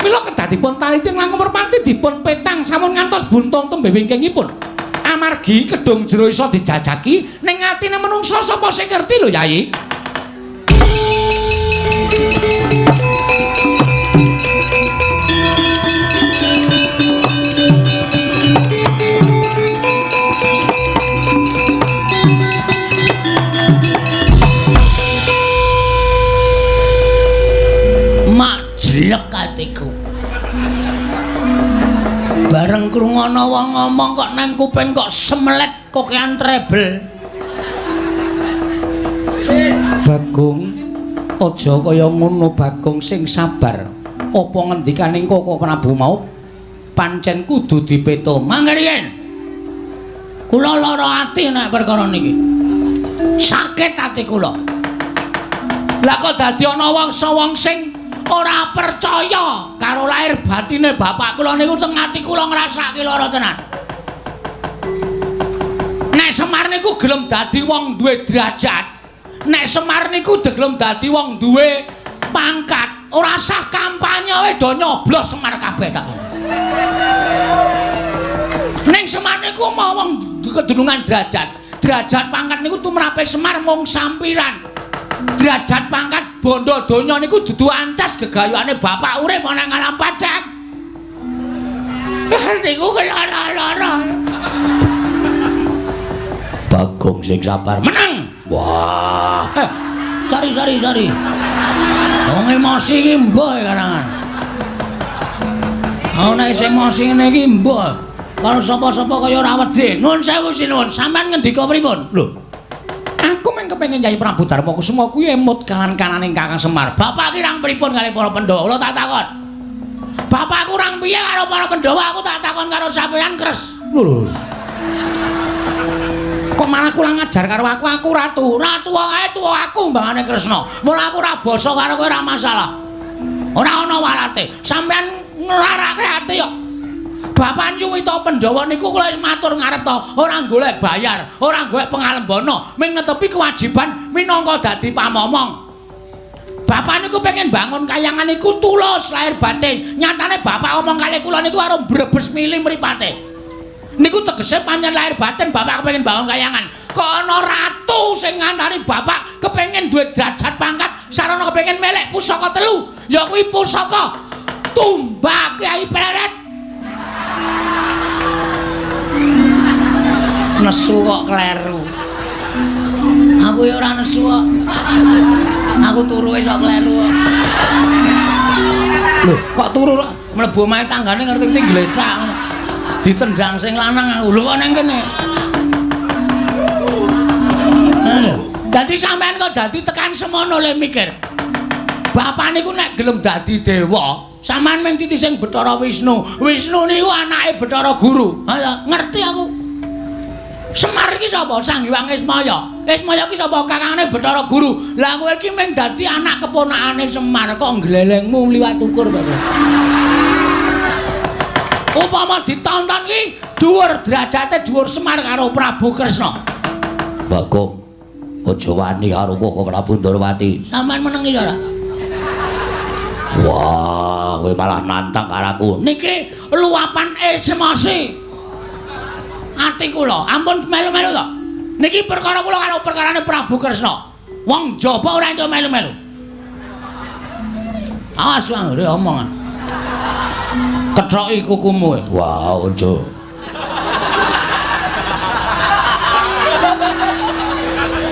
Mila kedah dipun taliti langkung merpati dipun petang sampun ngantos buntung tembe wingkingipun. Amargi kedung jero iso dijajaki ning atine menungsa sapa sing ngerti lho Yai. Jelek atiku. Bareng krungono wong ngomong kok nang kuping kok semelet kokean treble. Bagong, aja kaya ngono Bagong, sing sabar. Apa ngendikaning Koko Prabu mau Pancen kudu dipeto. Mangke riyen. Kula lara ati nek perkara niki. Sakit ati kula. Lah kok dadi ana wong sing ora percaya karo lahir batine bapak kula niku teng ati kula ngrasake lara tenan. Nek Semar niku gelem dadi wong duwe derajat, nek Semar niku gelem dadi wong duwe pangkat, ora sah kampanye wae do nyoblos Semar kabeh tak. Ning Semar niku mau wong kedunungan derajat. Derajat pangkat niku tumrape Semar mung sampiran. Derajat pangkat bondo donya niku dudu ancas gegayuhane bapak urip ana ing alam padhang. Niku lara-lara. Bagong sing sabar menang. Wah. Sorry. Wong emosi iki mbuh karangan. Ana isih emosi ngene iki mbuh. Karo sapa-sapa kaya ora wedi. Nuwun sewu sinuwun, sampean ngendika pripun? Lho. Aku mung kepengin Kyai Prabu Darma Kusuma kuwi emut kalan-kananing Kakang Semar. Bapak ki rang pripun kali para Pandhawa? Kula tak takon. Bapak kurang piye karo para Pandhawa? Aku tak takon karo sampean, Kres. Lho. Kok malah kurang ajar karo aku? Aku ratu. Ratu wae tuwa aku mbangane Kresna. Mula aku ora basa karo kowe ora masalah. Ora ana walate. Sampean nglarake ati kok. Bapak nyuwita Pandhawa niku kula wis matur ngarep to, ora golek bayar, ora golek pengalembana, ming netepi kewajiban minangka dadi pamomong. Bapak niku pengen bangun kayangan niku tulus lahir batin. Nyatane bapak omong kali kula niku karo brebes mili mripate. Niku tegese pancen lahir batin bapak kepengin bangun kayangan. Kok ana ratu sing ngantari bapak kepengin duwe derajat pangkat, sarana kepengin melek pusaka telu, ya kuwi pusaka tumbak Kyai Pleret. Nesu kok kleru. Aku ya ora nesu kok. Aku turu wis kok kleru kok. Lho, kok turu mlebu omahe tanggane ngerti-ngerti glesak. Ditendang sing lanang aku. Lho kok nang kene. Dadi sampean kok dadi tekan semono le mikir. Bapak niku nek gelem dadi dewa, sampean mung titi sing Bathara Wisnu. Wisnu niku anake Bathara Guru. Ha ngerti aku. Semar iki sapa? Sang Hyang Ismaya. Ismaya iki sapa? Kakangne Bathara Guru. Lah kowe iki mung dadi anak keponakane Semar kok nglelengmu liwat ukur kok. Upama ditonton ki dhuwur derajate dhuwur Semar karo Prabu Kresna. Bagong, aja wani karo Koko Prabu Ndorowati. Sampeyan menengi ora? Wah, kowe malah nantang karo aku. Niki luapan emosi. Ati kula, ampun melu-melu to. Niki perkara kula karo perkarane Prabu Kresna. Wong jaba ora entuk melu-melu. Awas anggere omong. Kethoki kukumu. Wah, aja.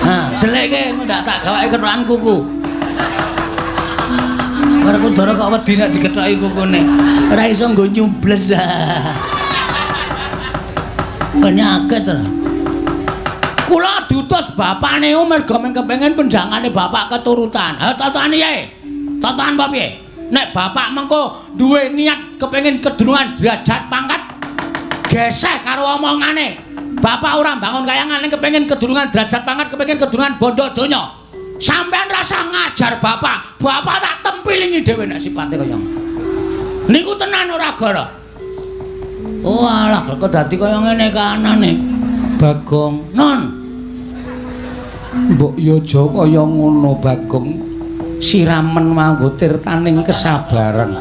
Nah, deleke ndak tak gawake kethokan kuku. Werkudara kok wedi nek dikethoki kukune. Ora iso nggo nyubles. Penyakit. Kula diutus bapakne mergo kepengin penjangane bapak keturutan. Ha totone piye? Totoan apa piye? Nek bapak mengko duwe niat kepengin kedunungan derajat pangkat geseh karo omongane. Bapak ora bangun kayangan ning kepengin kedunungan derajat pangkat, kepengin kedunungan bondo donya. Sampean rasa ngajar bapak, bapak tak tempilingi dhewe nek sipate kaya ngono. Niku tenan ora gara. Oh alah kok dadi kaya ngene kahanane. Bagong, non. Mbok yo aja kaya ngono, Bagong. Siramen manggo tirtaning kesabaran.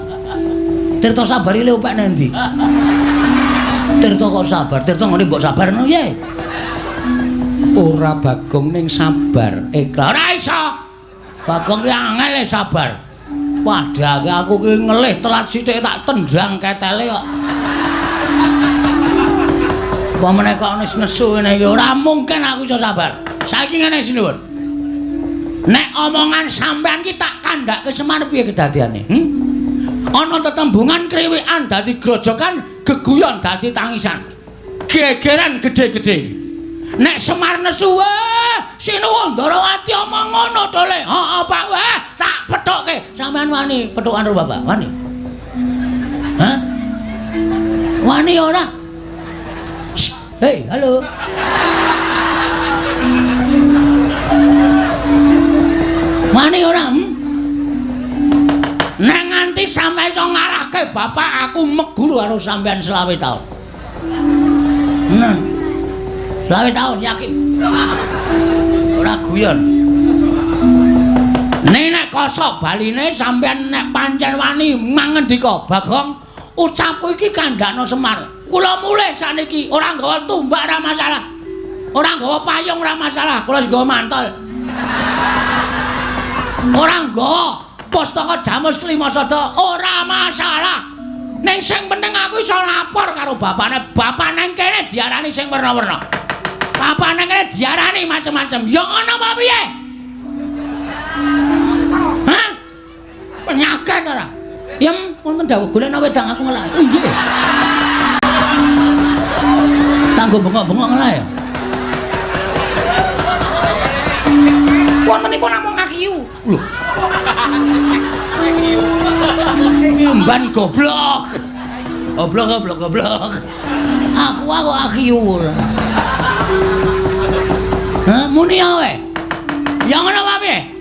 Tirta sabar ile opek nang ndi? Tirta kok sabar, tirta ngene mbok sabarno piye? Ora Bagong ning sabar ikhlas. Ora iso. Bagong ki angel sabar. Padahal aku ki ngelih telat sithik tak tendang ketele kok. Apa meneh kok wis nesu ngene iki ora mungkin aku iso sabar. Saiki ngene sinuwun. Nek omongan sampean ki tak kandhake Semar piye kedadiane? Ana tetembungan kriwikan dadi grojokan, geguyon dadi tangisan. Gegeran gedhe-gedhe. Nek Semar nesu, wah, sinuwun Ndorowati omong ngono to le. Heeh, Pak. Wah, tak pethokke. Sampean wani pethokan karo bapak? Wani? Hah? Wani ora? Hei, halo. Wani ora? Nek nganti sampeyan iso ngalahke bapak, aku meguru karo sampeyan 25 taun. 25 taun yakin. Ora guyon. Nek kosok baline sampeyan nek pancen wani mangendika, Bagong, ucapku iki kandhakno Semar. Kula mulih saniki ora nggawa tumbak ora masalah. Ora nggawa payung ora masalah, kula wis nggawa mantol. Ora nggawa pustaka Jamus Klimasada ora masalah. Ning sing penting aku iso lapor karo bapane. Bapak nang kene diarani sing werna-werna. Bapak nang kene diarani macem-macem. Ya ngono apa piye? Hah? Penyakit ora? Yem, wonten dawuh golekno wedang aku ngelak. Nggih. Tanggo bengok-bengok ngelak ya. Wontenipun namung akiyu. Lho. Nyumban goblok. Goblok goblok goblok. Aku akiyu. Hah, muni ae. Ya ngono apa piye?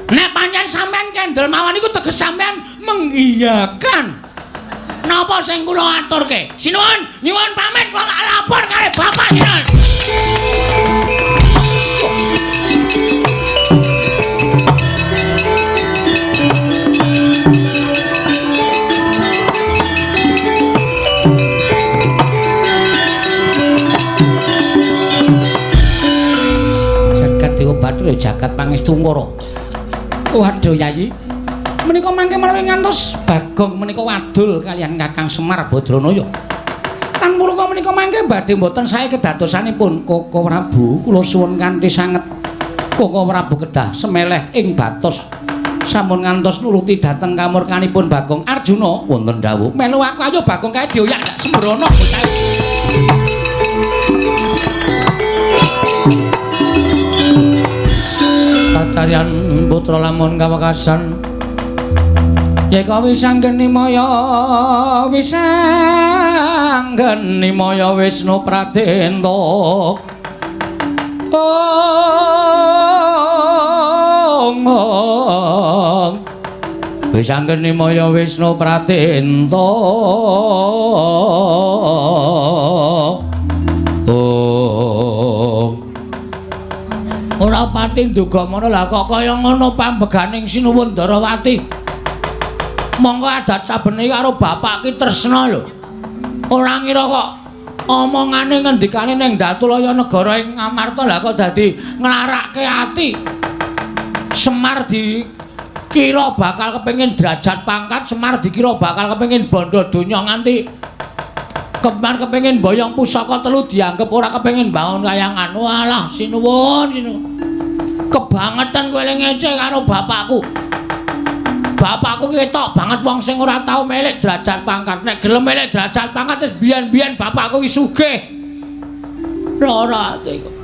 Nek pancen sampean kendel mawon iku teges sampean mengiyakan. Napa sing kula aturke? Sinuwun, nyuwun pamit kula lapor karo bapak sinuwun. Jagat Dewa Bathara jagat Pangestu Ngara. Waduh Yayi, menika mangke menawi ngantos Bagong menika wadul kaliyan Kakang Semar Badranaya. Tan purwa menika mangke badhe mboten sae kedadosanipun Koko Prabu. Kula suwun kanthi sanget Koko Prabu kedah semeleh ing batos sampun ngantos nuruti dhateng kamurkanipun Bagong Arjuna. Wonten dawuh, melu aku ayo Bagong kae dioyak sembrono bocah. Kacaryan putra lamun kawekasan yeka wisanggeni maya wisanggeni maya Wisnu Pradenta. Ong wisanggeni maya Wisnu Pradenta. Ong ora pati nduga mono lah kok kaya ngono pambeganing Sinuwun Ndarawati. Monggo adat sabene karo bapak ki tresna lho. Ora ngira kok omongane ngendikane ning Datulaya negara ing Ngamarta lah kok dadi nglarake ati. Semar dikira bakal kepengin derajat pangkat, Semar dikira bakal kepengin bondo donya nganti Kemar kepengin boyong pusaka telu dianggep ora kepengin bangun kayangan. Walah sinuwun sinuwun. Kebangetan kowe ngece karo bapakku. Bapakku ketok banget wong sing ora tau milik derajat pangkat. Nek gelem milik derajat pangkat wis biyen-biyen bapakku ki sugih. Lara ati kok.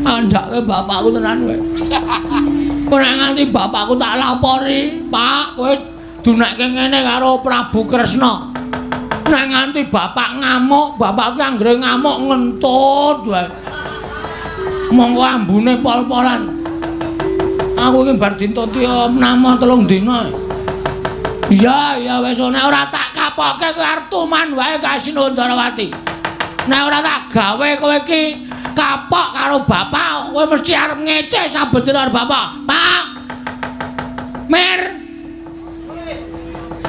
Andhake bapakku tenan kowe. Ora nganti bapakku tak lapori, Pak, kowe dunekke ngene karo Prabu Kresna. Nek nganti bapak ngamuk, bapakku anggere ngamuk ngentut wae. Monggo ambune pol-polan. Aku iki bar dintuti nama 3 dina. Iya, ya wis nek ora tak kapoke kowe arep tuman wae ka Sinuwun Ndarawati. Nek ora tak gawe kowe iki kapok karo bapak, kowe mesti arep ngece saben dina karo bapak. Pak. Mir.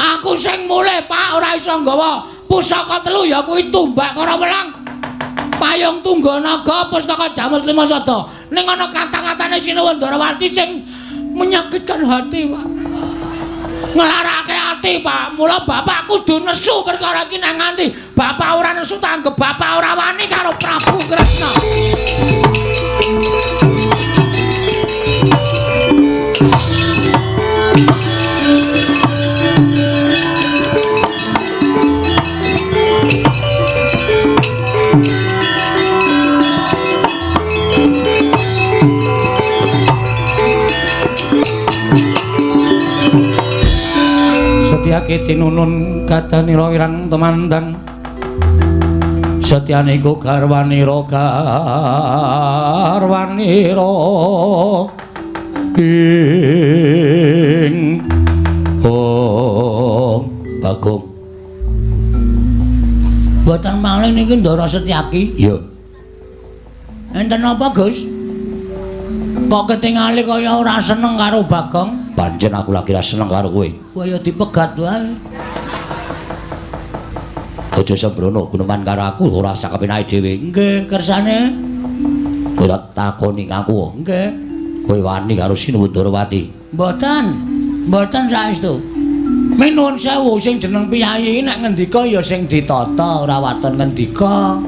Aku sing mulih, Pak, ora iso nggawa pusaka telu ya kuwi tumbak karo welang. Payung Tungga Naga pustaka Jamus Limasada. Ning ana kata-katane Sinuwun Ndarawati sing menyakitkan hati, Pak. Nglarake ati, Pak. Mula bapak kudu nesu perkara iki nang nganti bapak ora nesu tanggep bapak ora wani karo Prabu Kresna. Setyaki tinunun kadanira wirang temandang. Setyaniku garwanira garwanira ing Ong Bagong. Mboten malih niki Ndara Setyaki. Iya. Enten apa, Gus? Kok ketingali kaya ora seneng karo Bagong? Pancen aku lagi ora seneng karo kowe. Wah ya dipegat wae. Aja sembrono guneman karo aku ora sakepenake dhewe. Nggih, kersane. Kowe tak takoni aku. Nggih. Kowe wani karo Sinuwun Ndorowati? Mboten. Mboten saestu. Minuwun sewu sing jeneng piyayi nek ngendika ya sing ditata, ora waton ngendika.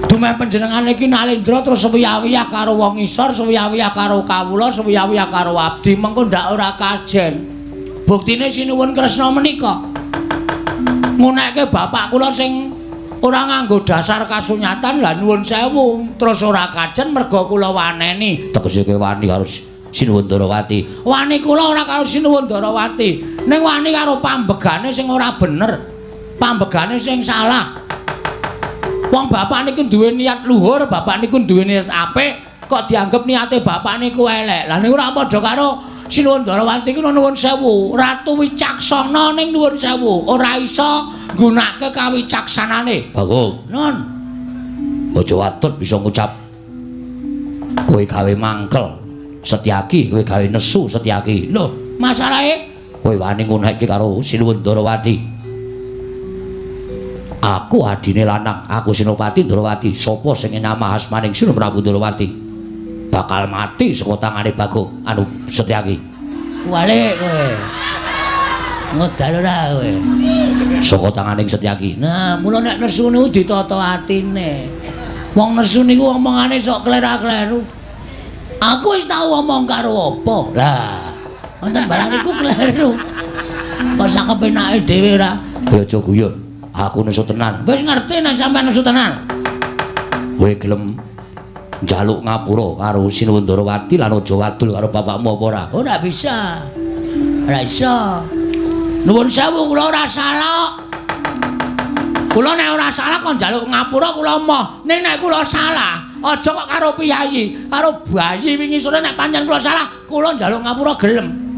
Dumeh panjenengane iki Nalendra terus suwiyah-wiyah karo wong isor, suwiyah-wiyah karo kawula, suwiyah-wiyah karo abdi, mengko ndak ora kajen. Buktine Sinuwun Kresna menika ngunekke bapak kula sing ora nganggo dasar kasunyatan, lah nuwun sewu terus ora kajen merga kula waneni. Tegese kowe wani karo Sinuwun Ndorowati? Wani kula ora karo Sinuwun Ndorowati, ning wani karo pambegane sing ora bener, pambegane sing salah. Wong bapak niku duwe niat luhur, bapak niku duwe niat apik, kok dianggep niate bapak niku elek. Lah niku ora padha karo Sinuwun Ndorowati ku nuwun sewu, ratu wicaksana ning nuwun sewu, ora iso nggunakake kawicaksanane. Bagong. Nun. Aja watut bisa ngucap kowe gawe mangkel Setyaki, kowe gawe nesu Setyaki. Lho, masalahe kowe wani ngunekke karo Sinuwun Ndorowati. Aku adine lanang, aku Senopati Ndorowati. Sapa sing nyamah asmaning Sinuwun Prabu Ndorowati bakal mati saka tangane Bagong anu Setyaki. Walik kowe. Modal ora kowe. Saka tanganing Setyaki. Nah, mula nek nesu niku ditata atine. Wong nesu niku omongane sok klera-kleru. Aku wis tau omong karo apa? Lah, wonten barang niku kleru. Kok sak kepenake dhewe ora? Kowe aja guyon. Aku nesu tenan. Wis ngerti nek sampean nesu tenan. Kowe gelem njaluk ngapura karo Sinuwun Ndorowati lan aja wadul karo bapakmu apa ora? Ora bisa. Ora iso. Nuwun sewu kula ora salah. Kula nek ora salah kon njaluk ngapura kula emoh. Ning nek kula salah, aja kok karo piyayi, karo bayi wingi sore nek pancen kula salah, kula njaluk ngapura gelem.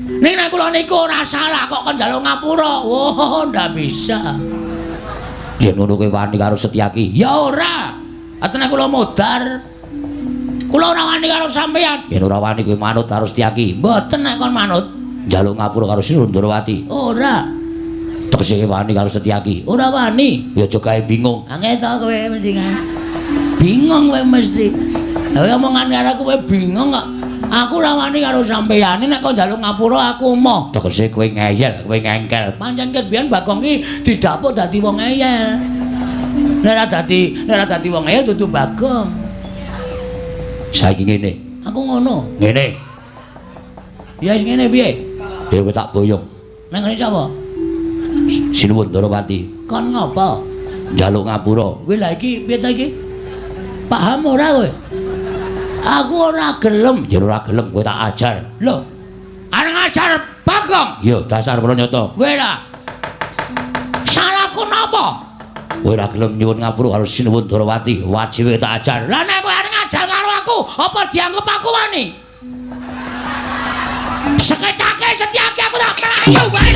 Ning nek kula niku ora salah kok kon njaluk ngapura. Oh, ndak bisa. Yen ngono kowe wani karo Setyaki? Ya ora. Atene kula modar. Kula ora wani karo sampeyan. Yen ora wani kowe manut karo Setyaki? Mboten nek kon manut. Njaluk ngapura karo Sinuwun Ndorowati? Ora. Tegese wani karo Setyaki? Ora wani. Ya aja gawe bingung. Angel to kowe mesti kan. Bingung kowe mesti. Lah omongan karo kowe bingung kok. Aku ora wani karo sampeyan. Nek kon njaluk ngapura aku emoh. Tegese kowe ngeyel, kowe ngengkel. Pancen ket biyen Bagong ki didapuk dadi wong ngeyel. Nek ora dadi wong ngeyel dudu Bagong. Saiki ngene. Aku ngono. Ngene. Ya wis ngene piye? Ya kowe tak boyong. Nang ngene sapa? Sinuwun Ndorowati. Kon ngopo? Njaluk ngapura. Kowe lha iki piye ta iki? Paham ora kowe? Aku ora gelem. Ya ora gelem kowe tak ajar. Lho. Arep ngajar Bagong? Ya dasar pranyata. Kowe lah. Salahku napa? Kowe ora gelem nyuwun ngapura karo Sinuwun Ndorowati, wajibe tak ajar. Lah nek kowe arep ngajar karo aku, apa dianggep aku wani? Sekecake Setyaki aku tak mlayu wae.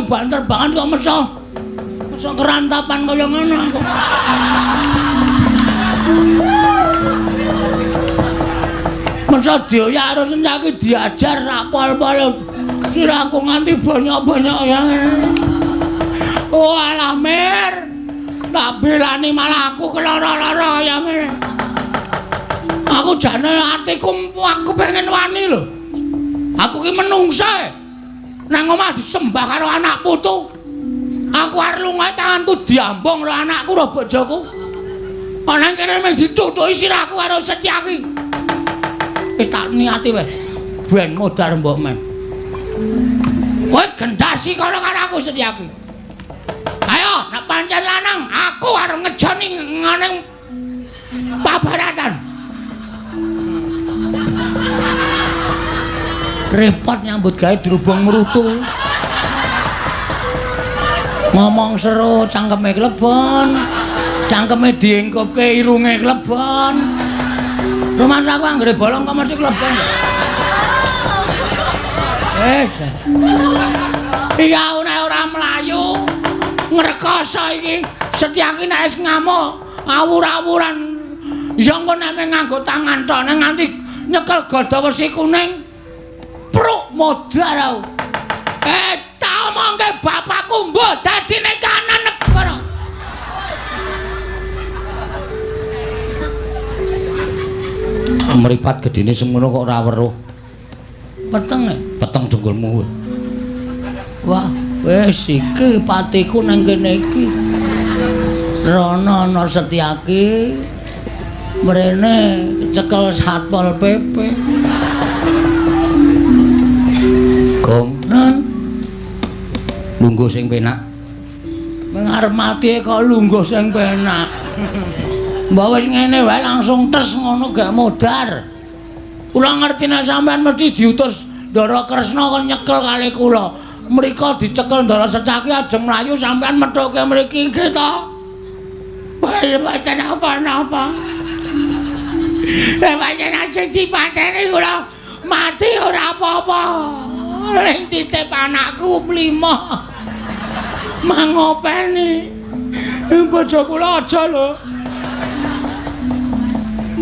Banter banget kok meso. Meso kerantapan kaya ngono aku. Meso dioyak karo Setyaki diajar sak pol-pol. Sirahku nganti bonyok-bonyok ya. Oh alah Mir. Tak belani malah aku keloro-loro ya Mir. Aku jane atiku aku pengen wani lho. Aku ki menungsa. Nang omah disembah karo anak putu. Aku arep lunga tanganku diambung karo anakku karo bojoku. Ana kene mung ditutuki sirahku karo Setyaki. Wis tak niati wis. Ben modar mbok men. Kowe gendasi kono karo aku Setyaki. Ayo, nek pancen lanang, aku arep ngejoni ngene pabaratan. Repot nyambut gawe dirubung mrutu. Ngomong seru cangkeme klebon. Cangkeme diengkupke irunge klebon. Rumangsa aku anggere bolong kok mesti klebon. Wis. Iya nek ora mlayu ngrekoso iki. Setyaki nek wis ngamuk awur-awuran ya engko nek nganggo tangan tok nek nganti nyekel gada wesi kuning pruk modar aku. Tak omongke bapakku mbuh dadine kanan negara. Mripat gedene semono kok ora weruh. Peteng e? Peteng dengkulmu. Wah, wis iki patiku nang kene iki. Rono ana Setyaki. Mrene cekel Satpol PP. Gong, nen. Lungguh sing penak. Meng arep mati kok lungguh sing penak. Mbok wis ngene wae langsung tes ngono gak modar. Kula ngerti nek sampean mesti diutus Ndara Kresna kon nyekel kali kula. Mriko dicekel Ndara Setyaki ajeng mlayu sampean methuke mriki nggih to. Wah, mboten apa-apa. Lah pancen ajeng dipateni kula mati ora apa-apa. Ring titip anakku lima. Mangopeni. Bojo kula aja lho.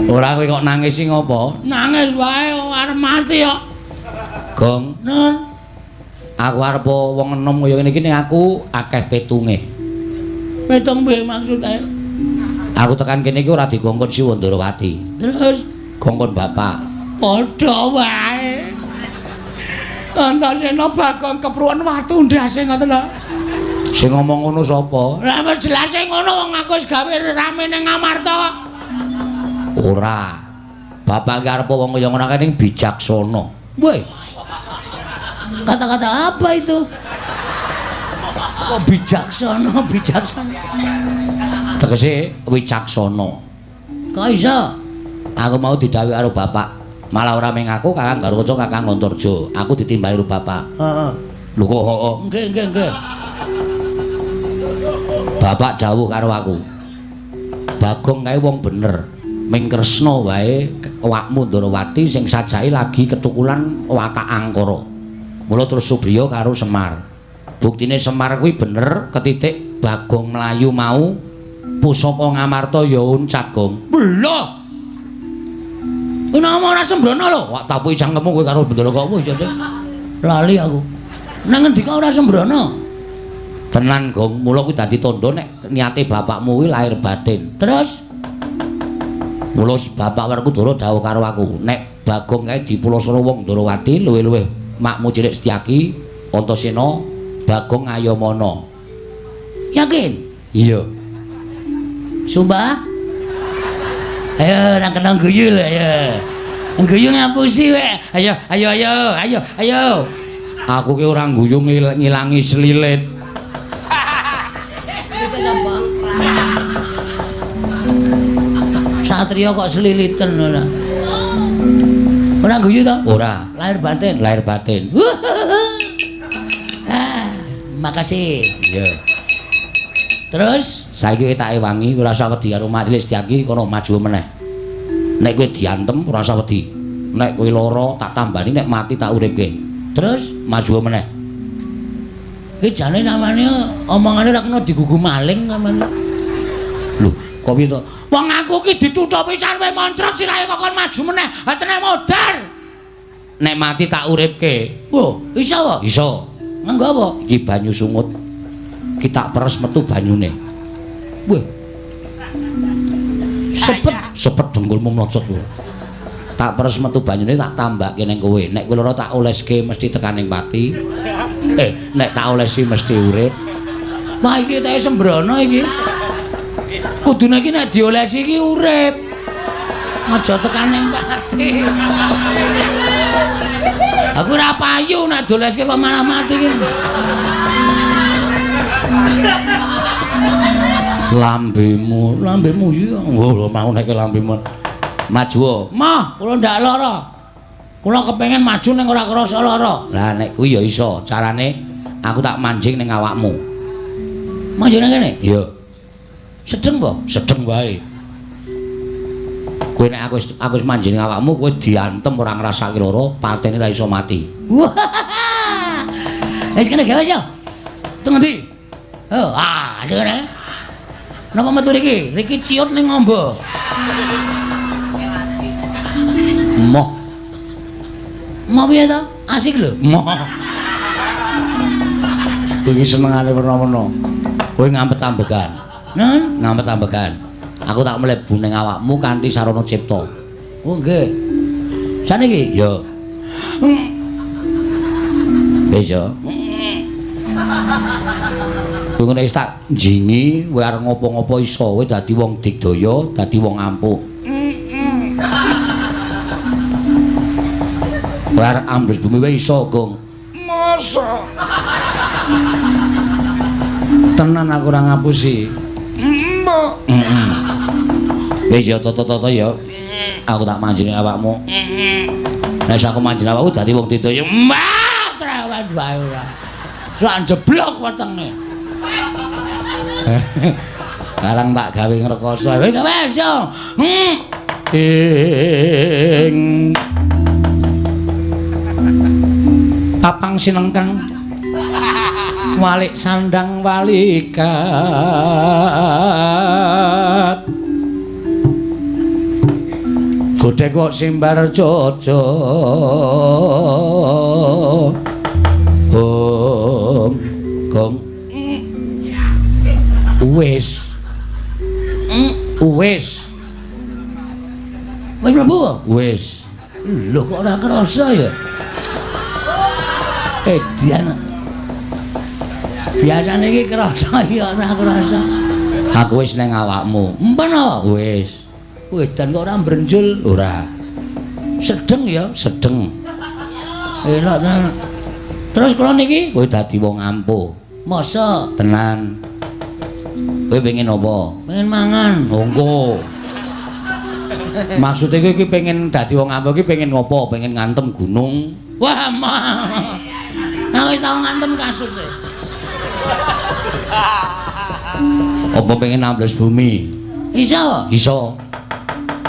Ora kowe kok nangis sing apa? Nangis wae arep mati kok. Gong, nen. Aku arep wong enom kaya ngene iki ning aku akeh petunge. Petung piye maksude? Aku tekan kene iki ora dikongkon Siwa Ndorowati. Terus kongkon bapak. Padha wae. Antasena Bagong kepruwen watu ndase ngoten lho. Sing ngomong ngono sapa? Lah wis jelase ngono wong aku wis gawe rame ning Amarta kok. Ora. Bapak ki arep wong kaya ngono kae ning bijaksana. Woi. Kata-kata apa itu? Kok bijaksana, bijaksana? Tegese wicaksana. Kok iso? Aku mau didhawuhi karo bapak. Malah ora mung aku, Kakang Garukaca, Kakang Antarja. Aku ditimbali karo bapak. Heeh. Lho kok heeh? Nggih, nggih, nggih. Bapak dawuh karo aku. Bagong kae wong bener. Ming Kresna wae awakmu Ndorowati sing sajake lagi ketukulan watak angkara. Mula terus Subriya karo Semar. Buktine Semar kuwi bener ketitik Bagong mlayu mau pusaka Ngamarta ya uncat, Gong. Lho. Nama ora sembrono lho. Wak tapuki cangkemmu kowe karo bendara kok wis ya. Lali aku. Nang ngendika ora sembrono? Tenan, Gong. Mula kuwi dadi tandha nek niate bapakmu kuwi lahir batin. Terus mula bapak Werkudara dawuh karo aku, nek Bagong kae dipulasara wong Ndorowati luwih-luwih makmu cilik Setyaki, Antasena, Bagong Ayamana. Yakin? Iya. Sumpah? Ayo nang kena guyu lho ayo. Guyu ngapusi wek. Ayo ayo ayo ayo ayo. Aku ki ora guyu ngilangi selilit. Iki sapa? Satria kok seliliten ora. Ora guyu to? Ora. Lahir batin. Lahir batin. Ah, makasih. Iya. Terus saiki kowe tak ewangi ora usah wedi karo Majelis Setyaki kono maju meneh. Nek kowe diantem ora usah wedi. Nek kowe lara tak tambani, nek mati tak uripke. Terus maju meneh. Iki jane namane omongane ora kena digugu maling sampean. Lho, kok piye to? Wong aku ki dituthuk pisan kowe moncrot sirahe kok kon maju meneh. Ha teneh modar. Nek mati tak uripke. Wah, iso apa? Iso. Nganggo apa? Iki banyu sungut. Ki tak peres metu banyune. Weh. Sepet, sepet dengkulmu mlocot kowe. Tak peres metu banyune tak tambake ning kowe. Nek kowe lara tak oleske mesti tekan ning pati. Nek tak olesi mesti urip. Wah iki teke sembrono iki. Kudune iki nek diolesi iki urip. Aja tekan ning pati. Aku ora payu nek dioleske kok malah mati iki. Lambemu, lambemu iya. Oh, mau nek lambemu. Maju. Mah, kula ndak lara. Kula kepengin maju ning ora krasa lara. Lah nek kuwi ya iso, carane aku tak manjing ning awakmu. Manjing nang kene? Iya. Sedeng po? Sedeng wae. Kowe nek aku wis manjing ning awakmu, kowe diantem ora ngrasake lara, patene ora iso mati. Wis kene gawe yo. Teng ngendi? Oh, ah, kene. Napa metu riki? Riki ciut ning ngombo. Moh. Moh piye to? Asik lho. Moh. Kowe iki senengane werna-werna. Kowe ngampet ambegan. Nun, ngampet ambegan. Aku tak mlebu ning awakmu kanthi sarana cipta. Oh nggih. Saniki? Ya. Wis ya. Kowe ngene wis tak njingi, kowe arep ngopo-ngopo iso, kowe dadi wong digdaya, dadi wong ampuh. Kowe arep ambles bumi wae iso, Gong. Masa? Tenan aku ora ngapusi. Mbok. Wis ya toto-toto ya. Aku tak manjing awakmu. Nek aku manjing awakmu dadi wong digdaya. Mbah, trawan wae ora. Sak jeblok wetenge. Sekarang tak gawe ngrekoso. Wis yo. Ing papang sinengkang walik sandang walikat godhek kok simbar jojo gong gong wis wis wis mlebu wis lho kok ora kerasa ya edian biasane iki kerasa ya ora kerasa aku wis ning awakmu empen apa wis wedan kok ora mbrenjul ora sedeng ya sedeng elok tenan terus kula niki kowe dadi wong ampuh masa tenan kowe pengen apa? Pengen mangan. Monggo. Maksude kowe iki pengen dadi wong ampuh iki pengen ngopo? Pengen ngantem gunung. Wah, mah. Aku wis tau ngantem kasus e. Apa pengen ambles bumi? Iso. Iso.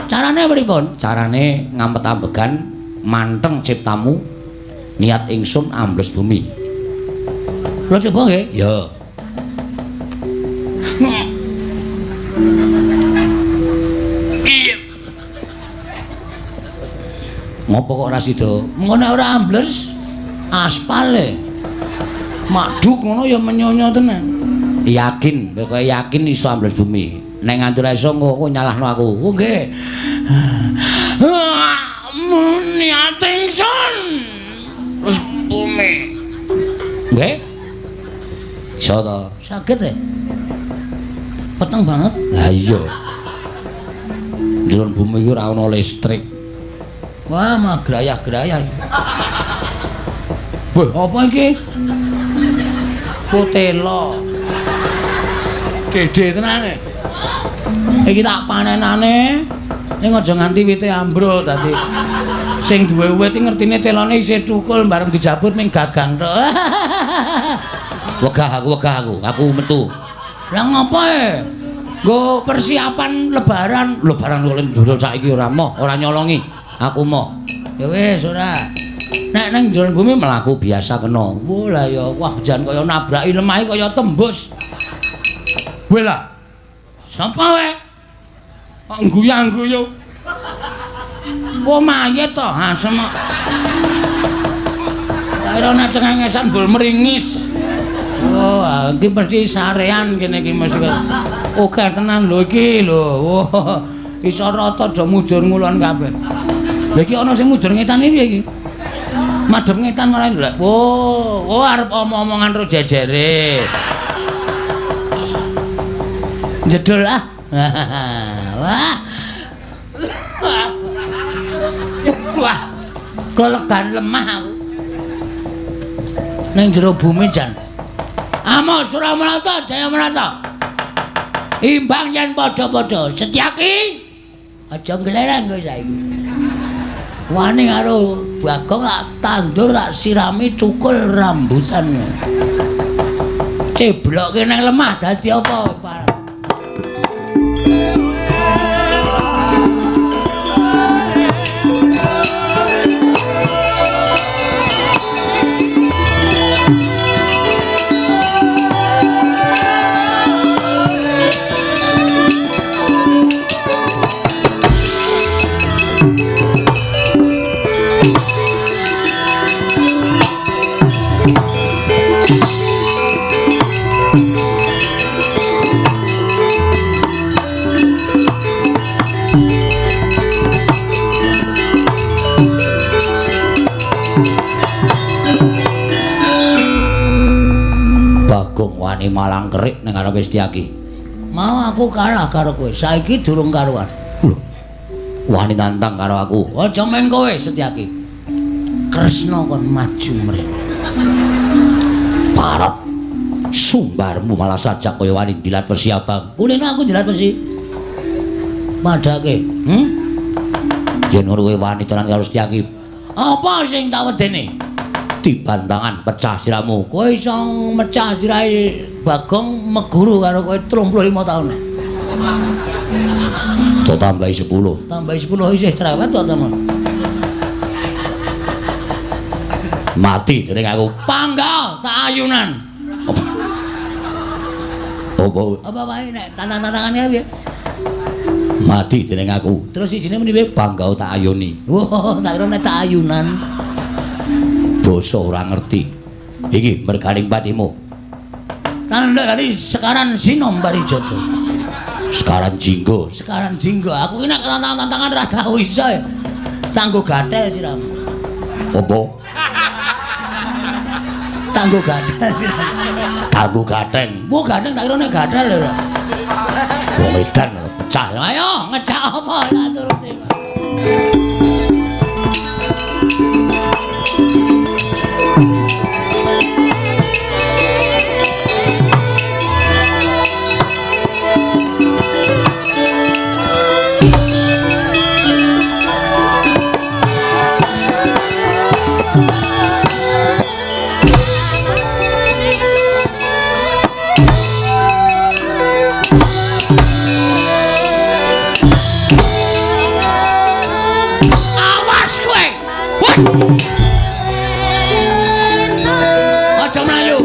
Carane pripun? Carane ngampet ambegan, manteng ciptamu, niat ingsun ambles bumi. Kula coba nggih? Ya. Ngopo kok ora sida? Mengko nek ora ambles aspale. Maduk ngono ya menyonyo tenan. Yakin, pokoke yakin iso ambles bumi. Nek nganti ora iso engko nyalahno aku. Oh nggih. Niat ingsun terus bumi. Nggih. Iso to? Saged e. Peteng banget. Lah iya. Njero bumi iki ora ana listrik. Wah, mah grayah-grayah. Wah, apa iki? Kutela. Dede tenane. Iki tak panenane. Ning aja nganti wite ambruk dadi. Sing duwe wit iki ngertine telone isih thukul bareng dijabut ning gagang tok. Wegah aku, aku metu. Lah ngopo e? Nggo persiapan lebaran. Lebaran kok njur saiki ora moh, ora nyolongi. Aku moh. Ya wis ora. Nek nang njero bumi mlaku biasa kena. Wah lah ya, wah jan kaya nabraki lemah kaya tembus. Weh lah. Sapa wae? Kok guyang-guyu. Wah mayit to, asem kok. Tak kira nek cengengesan bul meringis. Oh, iki mesti sarean kene iki mesti. Oke tenan lho iki lho. Wah, iso rata do mujur ngulon kabeh. Lha iki ana sing mujur ngetan iki piye iki? Madhep ngetan malah lho. Oh, oh arep omong-omongan ro jejere. Jedul ah. Wah. Wah. Kelegan lemah aku. Ning jero bumi jan. Amo Suramarta Jayamarta. Imbang yen padha-padha Setyaki aja nglereng kowe saiki. Wani karo Bagong tak tandur tak sirami cukul rambutan. Ceblokke nang lemah dadi apa? Wani malang kerik ning ngarepe Setyaki. Mau aku kalah karo kowe, saiki durung karuan. Lho. Wani nantang karo aku. Aja meng kowe Setyaki. Kresna kon maju mrene. Parot. Sumbarmu malah sajak kaya wani dilat besi abang. Kulino aku dilat besi. Padake. Yen ngono kowe wani tenan karo Setyaki. Apa sing tak wedene? Dibantangan pecah siramu. Kowe iso mecah sirahe Bagong meguru karo kowe 35 taun. To tambahi 10. Tambahi 10 isih cerewet to temen. Mati dening aku. Pangga tak ayunan. Apa? Apa? Apa wae nek tantang-tantangane piye? Mati dening aku. Terus sijine muni piye? Pangga tak ayuni. Wah, tak kira nek tak ayunan. Basa ora ngerti. Iki merganing patimu. Tanda dari Sekaran Sinom Parijoto. Sekaran Jinggo. Sekaran Jinggo. Aku ki nek tantang-tantangan ora tau iso. Tanggo gathel siramu. Apa? Tanggo gathel siramu. Tanggo gatheng. Wah, gatheng tak kira nek gathel lho. Wong edan pecah. Ayo ngejak apa tak turuti. Aja mlayu.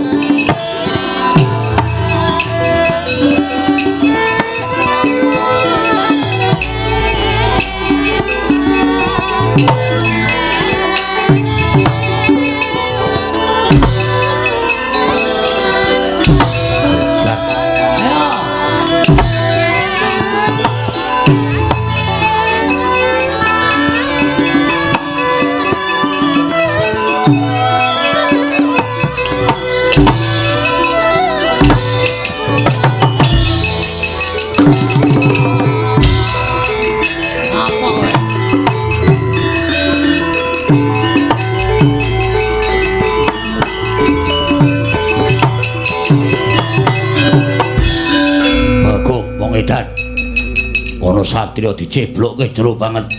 Kono satria diceblokke jero banget.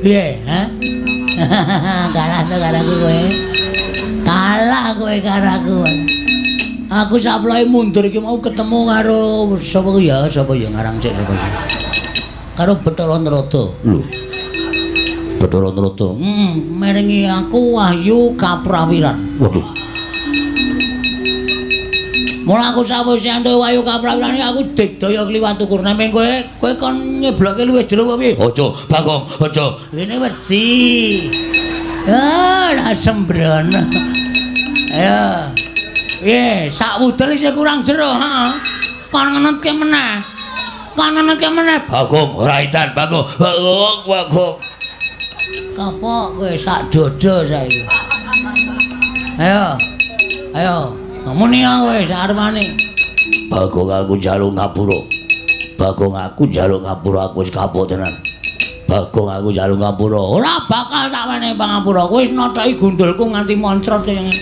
Piye, ha? Kalah to karo aku kowe. Kalah kowe karo aku. Aku saplohe mundur iki mau ketemu karo sapa ku ya, sapa ya ngarang sik sapa ya. Karo Bathara Narada. Lho. Bathara Narada. Merengi aku wahyu kaprawiran. Waduh. Mula aku sawise entuk wahyu kaprawiran aku digdaya kliwat ukur. Nang kowe, kowe kon nyeblokke luwih jero apa piye? Aja, Bagong, aja. Ngene wedi. Ah, ra sembrono. Ayo. Piye, sak wudel isih kurang jero, heeh. Kon ngenetke meneh. Kon ngenetke meneh. Bagong ora edan, Bagong. Bagong, Bagong. Kapok kowe sak dodo saiki. Ayo. Ayo, muni kowe sak arepane. Bagong aku njaluk ngapura. Bagong aku njaluk ngapura, aku wis kapok tenan. Bagong aku njaluk ngapura. Ora bakal tak wenehi pangapura. Kowe wis nothoki gundulku nganti moncrot e.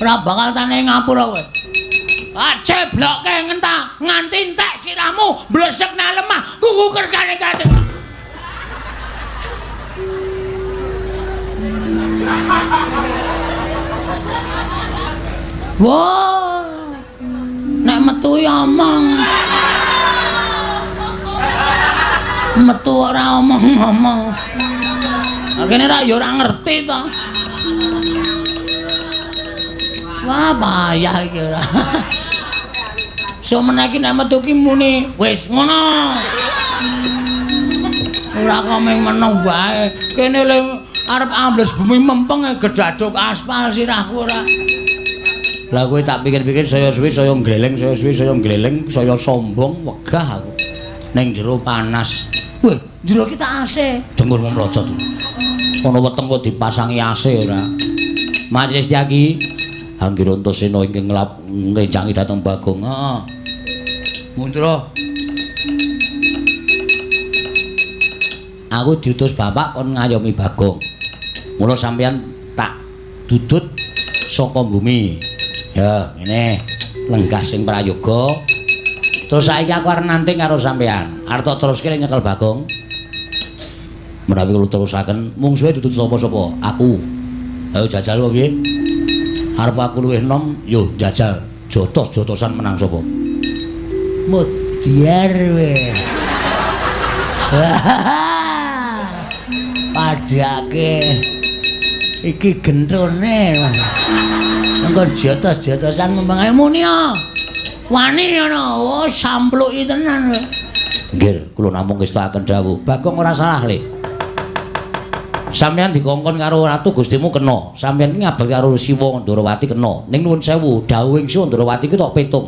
Ora bakal tak wenehi ngapura kowe. Cebloke ngentah nganti entek sirahmu blesek nang lemah kuku kerkane kate. Wah. Nek metu ya omong. Metu ora omong-omong. Kene ra ya ora ngerti to. Wah, payah iki ora. Sok meneh iki nek metu ki muni wis ngono. Ora kok mung meneng wae. Kene le arep ambles bumi mempeng gedaduk aspal sirahku ora. Lah kowe tak pikir-pikir saya suwi saya gleleng, saya suwi saya gleleng, saya sombong wegah aku. Ning jero panas. Weh, jero ki tak AC. Dengkulmu mlojot. Ana weteng kok dipasangi AC ora. Majelis Tyagi Anggir Antasena ingkang ngrencangi dhateng Bagong. Heeh. Mundra. Aku diutus bapak kon ngayomi Bagong. Mula sampeyan tak dudut saka bumi. Ya, ngene. Lenggah sing prayoga. Terus saiki aku arep nanting karo sampeyan. Arep tak teruske nyekel Bagong. Menawi kula terusaken, mungsuhe dudut sapa-sapa? Aku. Ayo jajal kok piye? Arep aku luwih enom, yo jajal. Jotos-jotosan menang sapa? Mudyar we. Padake iki gentrone. Engko jotos-jotosan mempeng ayo muni ya. Wani ngono, oh sampluki tenan kowe. Nggih, kula namung ngestakaken dawuh. Bagong ora salah, Le. Sampeyan dikongkon karo Ratu Gustimu kena. Sampeyan iki ngabekti karo Siwa Ndrawati kena. Ning nuwun sewu, dawuhing Siwa Ndrawati ki tok petung.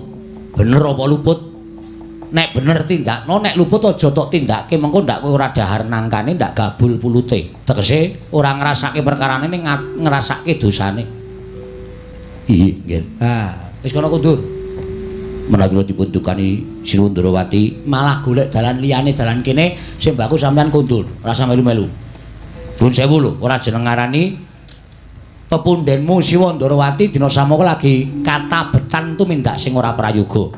Bener apa luput? Nek bener tindakno, nek luput aja tok tindake, mengko ndak kowe ora dahar nangkane, ndak gabul pulute. Tegese ora ngrasake perkarane ning ngrasake dosane. Iya, nggih. Ah, wis kono kundur. Menawi kula dipun dukani Siwa Ndrawati malah golek dalan liyane dalan kene sing baku sampeyan kundur, ora usah melu-melu. Nuwun sewu lho, ora jeneng ngarani pepundhenmu Siwa Ndrawati dina samangka lagi katabetan tumindak sing ora prayoga.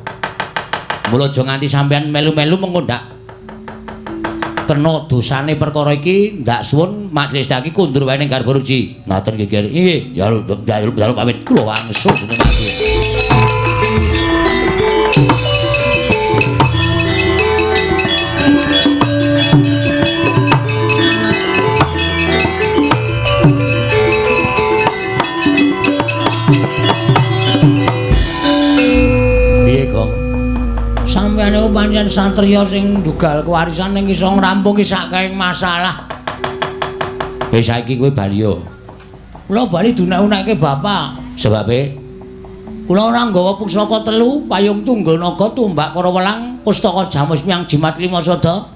Mula aja nganti sampeyan melu-melu mengko ndak kena dosane perkara iki, ndak suwun majelis iki kundur wae ning garba ruci. Ngoten nggih, Kyai. Nggih, jaluk jaluk pamit kula wangsul mati. Piye, Gong? Sampeyan niku pancen satriya sing ndugal kewarisan ning iso ngrampungi sakehing masalah. Wis saiki kowe bali yo. Kula bali dunek-unekke bapak. Sebabe kula ora nggawa pusaka telu, payung tunggul naga, tumbak kara welang, pustaka jamus miang jimat lima sada.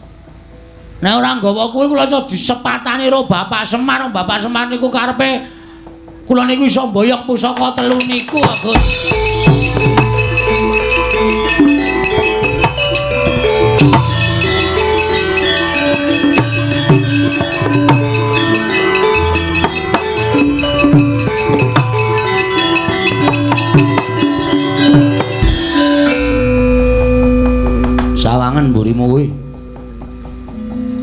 Nek ora nggawa kuwi kula iso disepatani karo Bapak Semar. Bapak Semar niku karepe kula niku iso mboyong pusaka telu niku, Gus. Sawangan mburimu kuwi.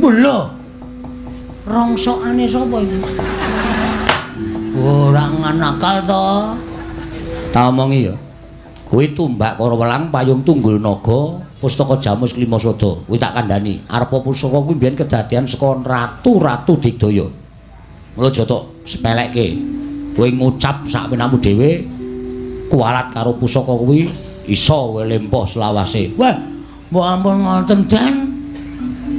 Lho. Rongsokane sapa iki? Ora nakal to. Tak omongi ya. Kuwi tumbak kara welang, payung tunggul naga, pustaka jamus klima sada. Kuwi tak kandhani. Arepa pusaka kuwi mbiyen kedadian saka ratu-ratu digdaya. Mula aja tok sepelekke. Kowe ngucap sak penamu dhewe kualat karo pusaka kuwi iso kowe lempoh selawase. Wah, mbok ampun ngoten, Den.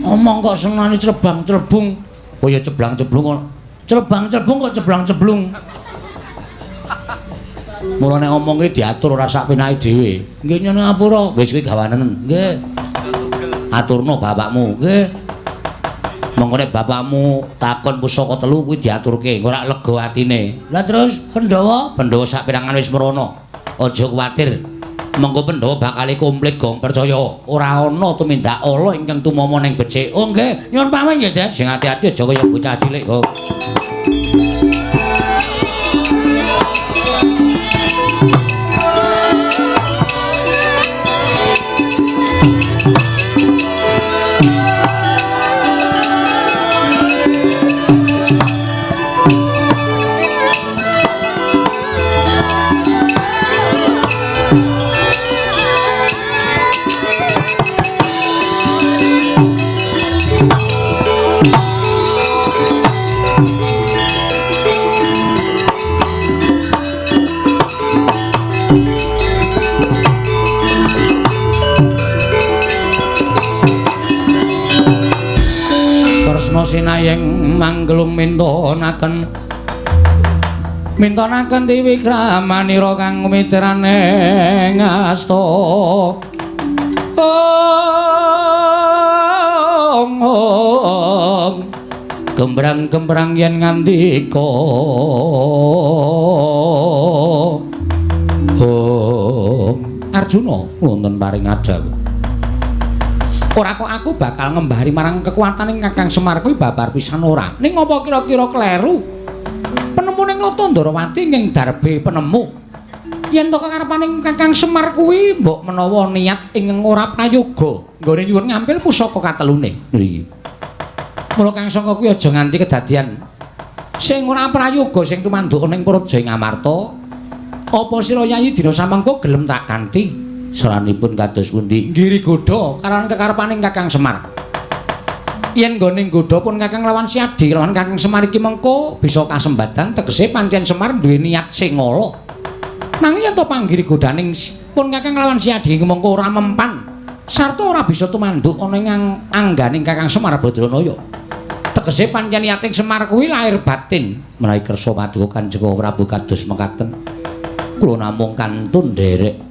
Omong kok senane clebang-clebung. Oh ya ceblang-ceblung kok. Clebang-clebung kok ceblang-ceblung. Mula nek ngomong ki diatur ora sak penake dhewe. Nggih nyuwun ngapura, wis kuwi gawanen. Nggih. Aturno bapakmu, nggih. Monggo nek bapakmu takon pusaka telu kuwi diaturke, ora lega atine. Lah terus Pandhawa, Pandhawa sak perangan wis mrono. Aja kuwatir. Monggo Pandhawa bakal komplit gong percaya. Ora ana tumindak ala ingkang tumama ning becik. Oh nggih, nyuwun pamit nggih, Den. Sing ati-ati aja kaya bocah cilik kok. Sinayeng manggelung mintonaken mintonaken tiwikramanira kang mitrane ngasta. Ong ong gembrang-gembrang yen ngandika. Ong Arjuna wonten paring adhawuh. Ora kok aku bakal ngembari marang kekuatane Kakang Semar kuwi babar pisan ora. Ning apa kira-kira kleru? Penemune Nata Ndrawati ing darbe penemu. Yen to kekarepane Kakang Semar kuwi mbok menawa niat ing ora prayoga nggone nyuwun ngampil pusaka katelune. Nggih. Mula Kang Sangka kuwi aja nganti kedadian sing ora prayoga sing tumanduk ning Praja ing Amarta. Apa sira Yayi dina samangka gelem tak kanthi? Saranipun kados pundi? Nggiri godha karo kekarepaning Kakang Semar. Yen nggone nggodha pun Kakang lawan Siadi lawan Kakang Semar iki mengko bisa kasembadan tegese pancen Semar duwe niat sing ala. Nanging yen to panggiri godhaning pun Kakang lawan Siadi iki mengko ora mempan sarta ora bisa tumanduk ana ing angganing Kakang Semar Badranaya. Tegese pancen niating Semar kuwi lahir batin. Menawi kersa paduka Kanjeng Prabu kados mekaten. Kula namung kantun nderek.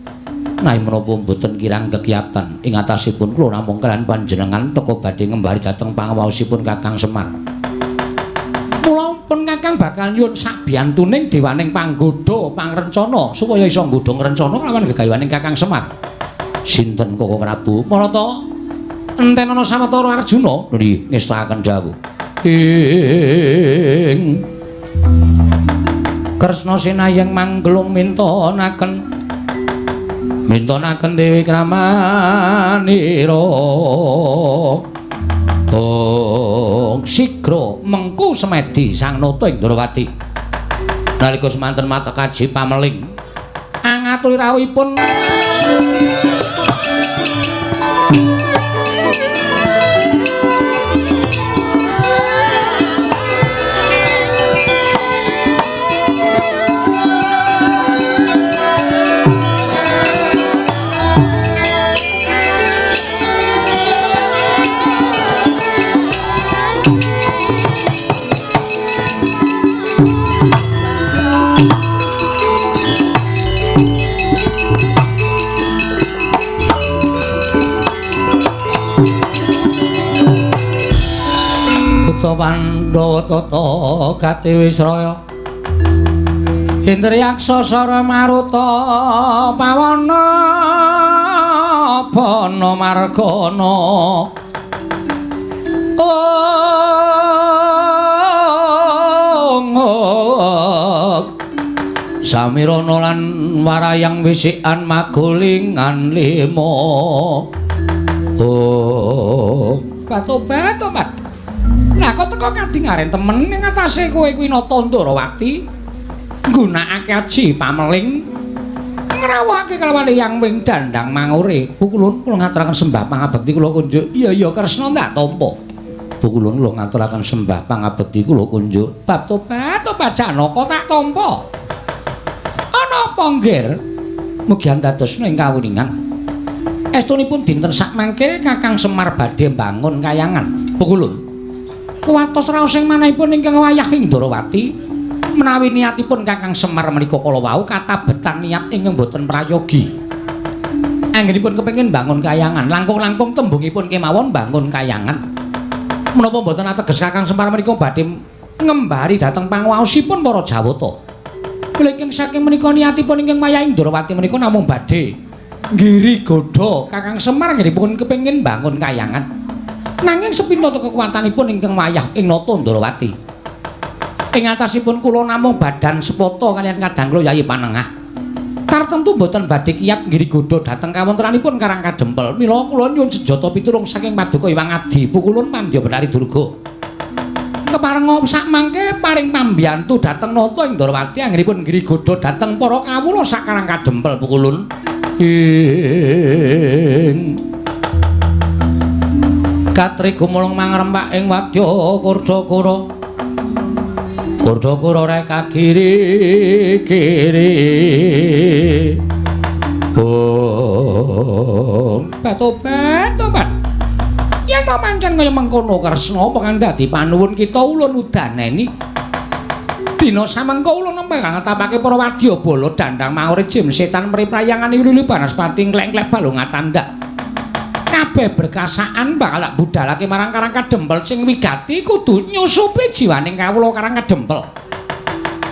Nawi menapa mboten kirang kegiatan ing atasipun kula namung kaliyan panjenengan teka badhe ngembari dhateng pangawaosipun Kakang Semar. Mula pun Kakang bakal nyuwun sabiyantuning dewaning panggodha pangrencana supaya iso nggodha ngrencana kelawan gegayuhaning Kakang Semar. Sinten Koko Prabu? Marata enten ana sawetara Arjuna nggih ngestakaken dawuh. Ing Kresna sinayeng manggelung mintonaken mintonaken Dewi Kramanira. Oh, sigra mengku semedi Sang Nata Indrawati. Nalika semanten matekaji pameling angaturi rawuhipun Pandhawa tata gati wisraya Indriyaksa sara maruta pawana bana margana. Ong samirana lan warayang wisikan magulingan lima. Oh, batobat. Lah kok teko kadingaren temen ning atase kowe kuwi Nata Ndrawati nggunakake aji pameling ngrawuhake kelawan Eyang Wing Dandang Mangure. Pukulun kula ngaturaken sembah pangabekti kula kunjuk. Iya iya Kresna tak tampa. Pukulun kula ngaturaken sembah pangabekti kula kunjuk. Bab tobat tobat Janaka tak tampa. Ana apa nggir? Mugi andadosna ing kawuningan. Estunipun dinten sakmangke Kakang Semar badhe mbangun kayangan. Pukulun kuwatos raos ing manahipun ingkang wayah Indrawati Menawi niatipun Kakang Semar menika kala wau katabetan niat ingkang boten prayogi. Anggenipun kepengin bangun kayangan, langkung-langkung tembungipun kemawon bangun kayangan. Menapa boten ateges Kakang Semar menika badhe ngembari dhateng panguwaosipun para Jawata. Mila saking menika niatipun ingkang Maya Indrawati menika namung badhe nggiri godha Kakang Semar anggenipun kepengin bangun kayangan. Nanging sepinten kekuatanipun ingkang wayah ing Nata Ndrawati. Ing atasipun kula namung badan sepata kaliyan kadang kula Yayi Panengah. Tartemtu boten badhe kiyat nggiri godha dhateng kawontenanipun Karang Kadempel. Mila kula nyuwun senjata pitulung saking Paduka Hyang Adi Pukulun Pandya Betari Durga. Keparenga sakmangke paring pambiyantu dhateng Nata Indrawati anggenipun nggiri godha dhateng para kawula sak Karang Kadempel Pukulun. Ing katri gumulung mangrempak ing wadya Kurdakura. Kurdakura reka kiri kiri. Oh, patobat tobat. Yen to pancen kaya mengkono Kresna apa kang dadi panuwun kita ulun udaneni. Dina samengko ulun nembe kang ngetapake para wadyabala dandang mangure jim setan mriprayangan wilu banaspati nglek-nglek balung atandak. Kabeh berkasaan bakal tak budalake marang Karang Kadempel sing wigati kudu nyusupi jiwaning kawula Karang Kadempel.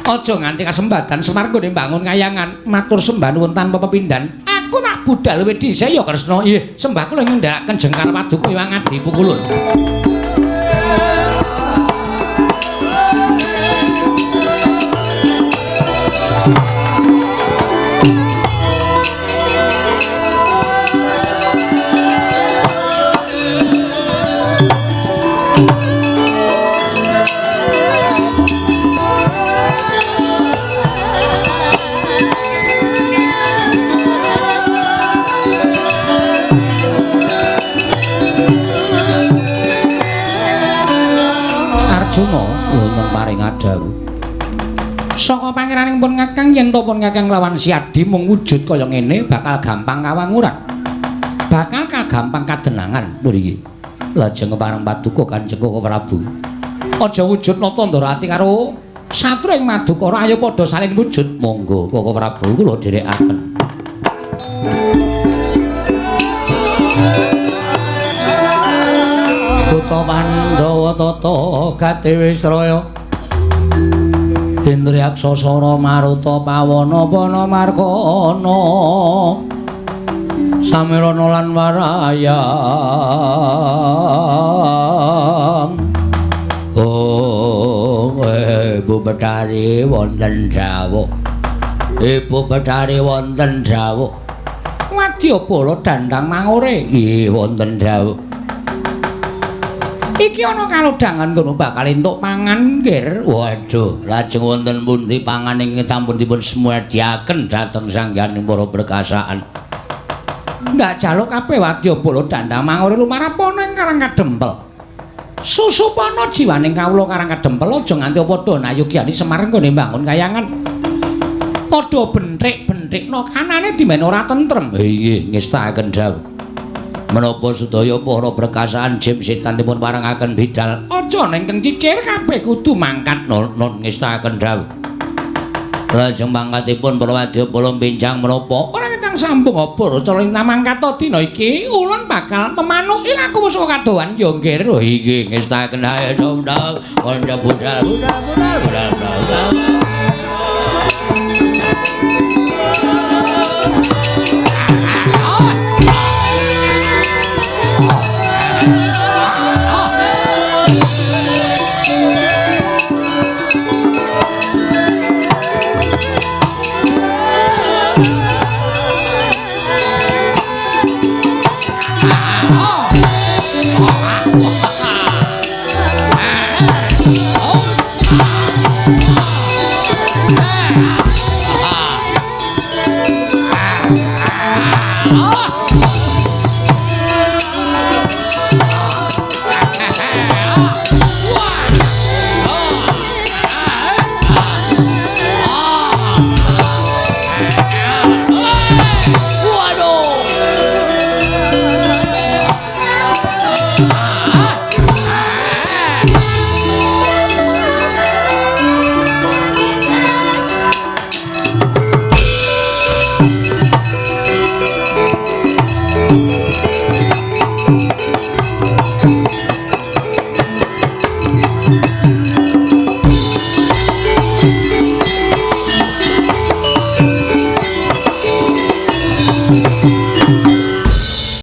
Aja nganti kasembadan Semar nggone mbangun kayangan, matur sembah nuwun tanpa pepindhan. Aku tak budal luwih dhisik ya Kresna. Nggih, sembah kula ngendhakaken jengkar paduka Hyang Adi Pukulun. Arjuna wonten paring adhawuh. Saka pangeraning pun Kakang yen to pun Kakang lawan Siadi mung wujud kaya ngene bakal gampang kawanguran. Bakal kagampang kadenangan lho iki. Lajeng kepareng paduka Kanjeng Koko Prabu. Aja wujud nata Ndrawati karo satru ing Madukara ayo padha saling wujud. Monggo Koko Prabu kula dherekaken. Kutha Pandhawa tata gati wisraya Indriyaksa sara maruta pawana pana markana samirana lan warayang. Oh, Ibu Betari wonten dawuh. Ibu Betari wonten dawuh. Wadyabala dandang mangure nggih wonten dawuh. Iki ana kalodhangan kono bakal entuk pangan nggir. Waduh, lajeng wonten pundi pangan ingkang sampun dipun semediaken dhateng sangganing para berkasaan. Ndak jaluk kabeh wadyabala dandang mangure lumarapana ing Karang Kadempel. Susupana jiwaning kawula Karang Kadempel aja nganti padha nayugyani Semar nggone mbangun kayangan. Padha benthik-benthikna kanane dimen ora tentrem. Inggih, ngestakaken dawuh. Menapa sedaya para berkasaan jim setan dipun parengaken bidal aja nengkeng cicir kabeh kudu mangkat non ngestakaken dawuh. Lajeng mangkatipun para wadyabala benjang menapa ora ketang sambung obor cara mangkat dina iki ulun bakal memanuki laku pusaka kadohan ya nggih. Oh inggih ngestakaken ayo dong kandha budal budal budal budal budal.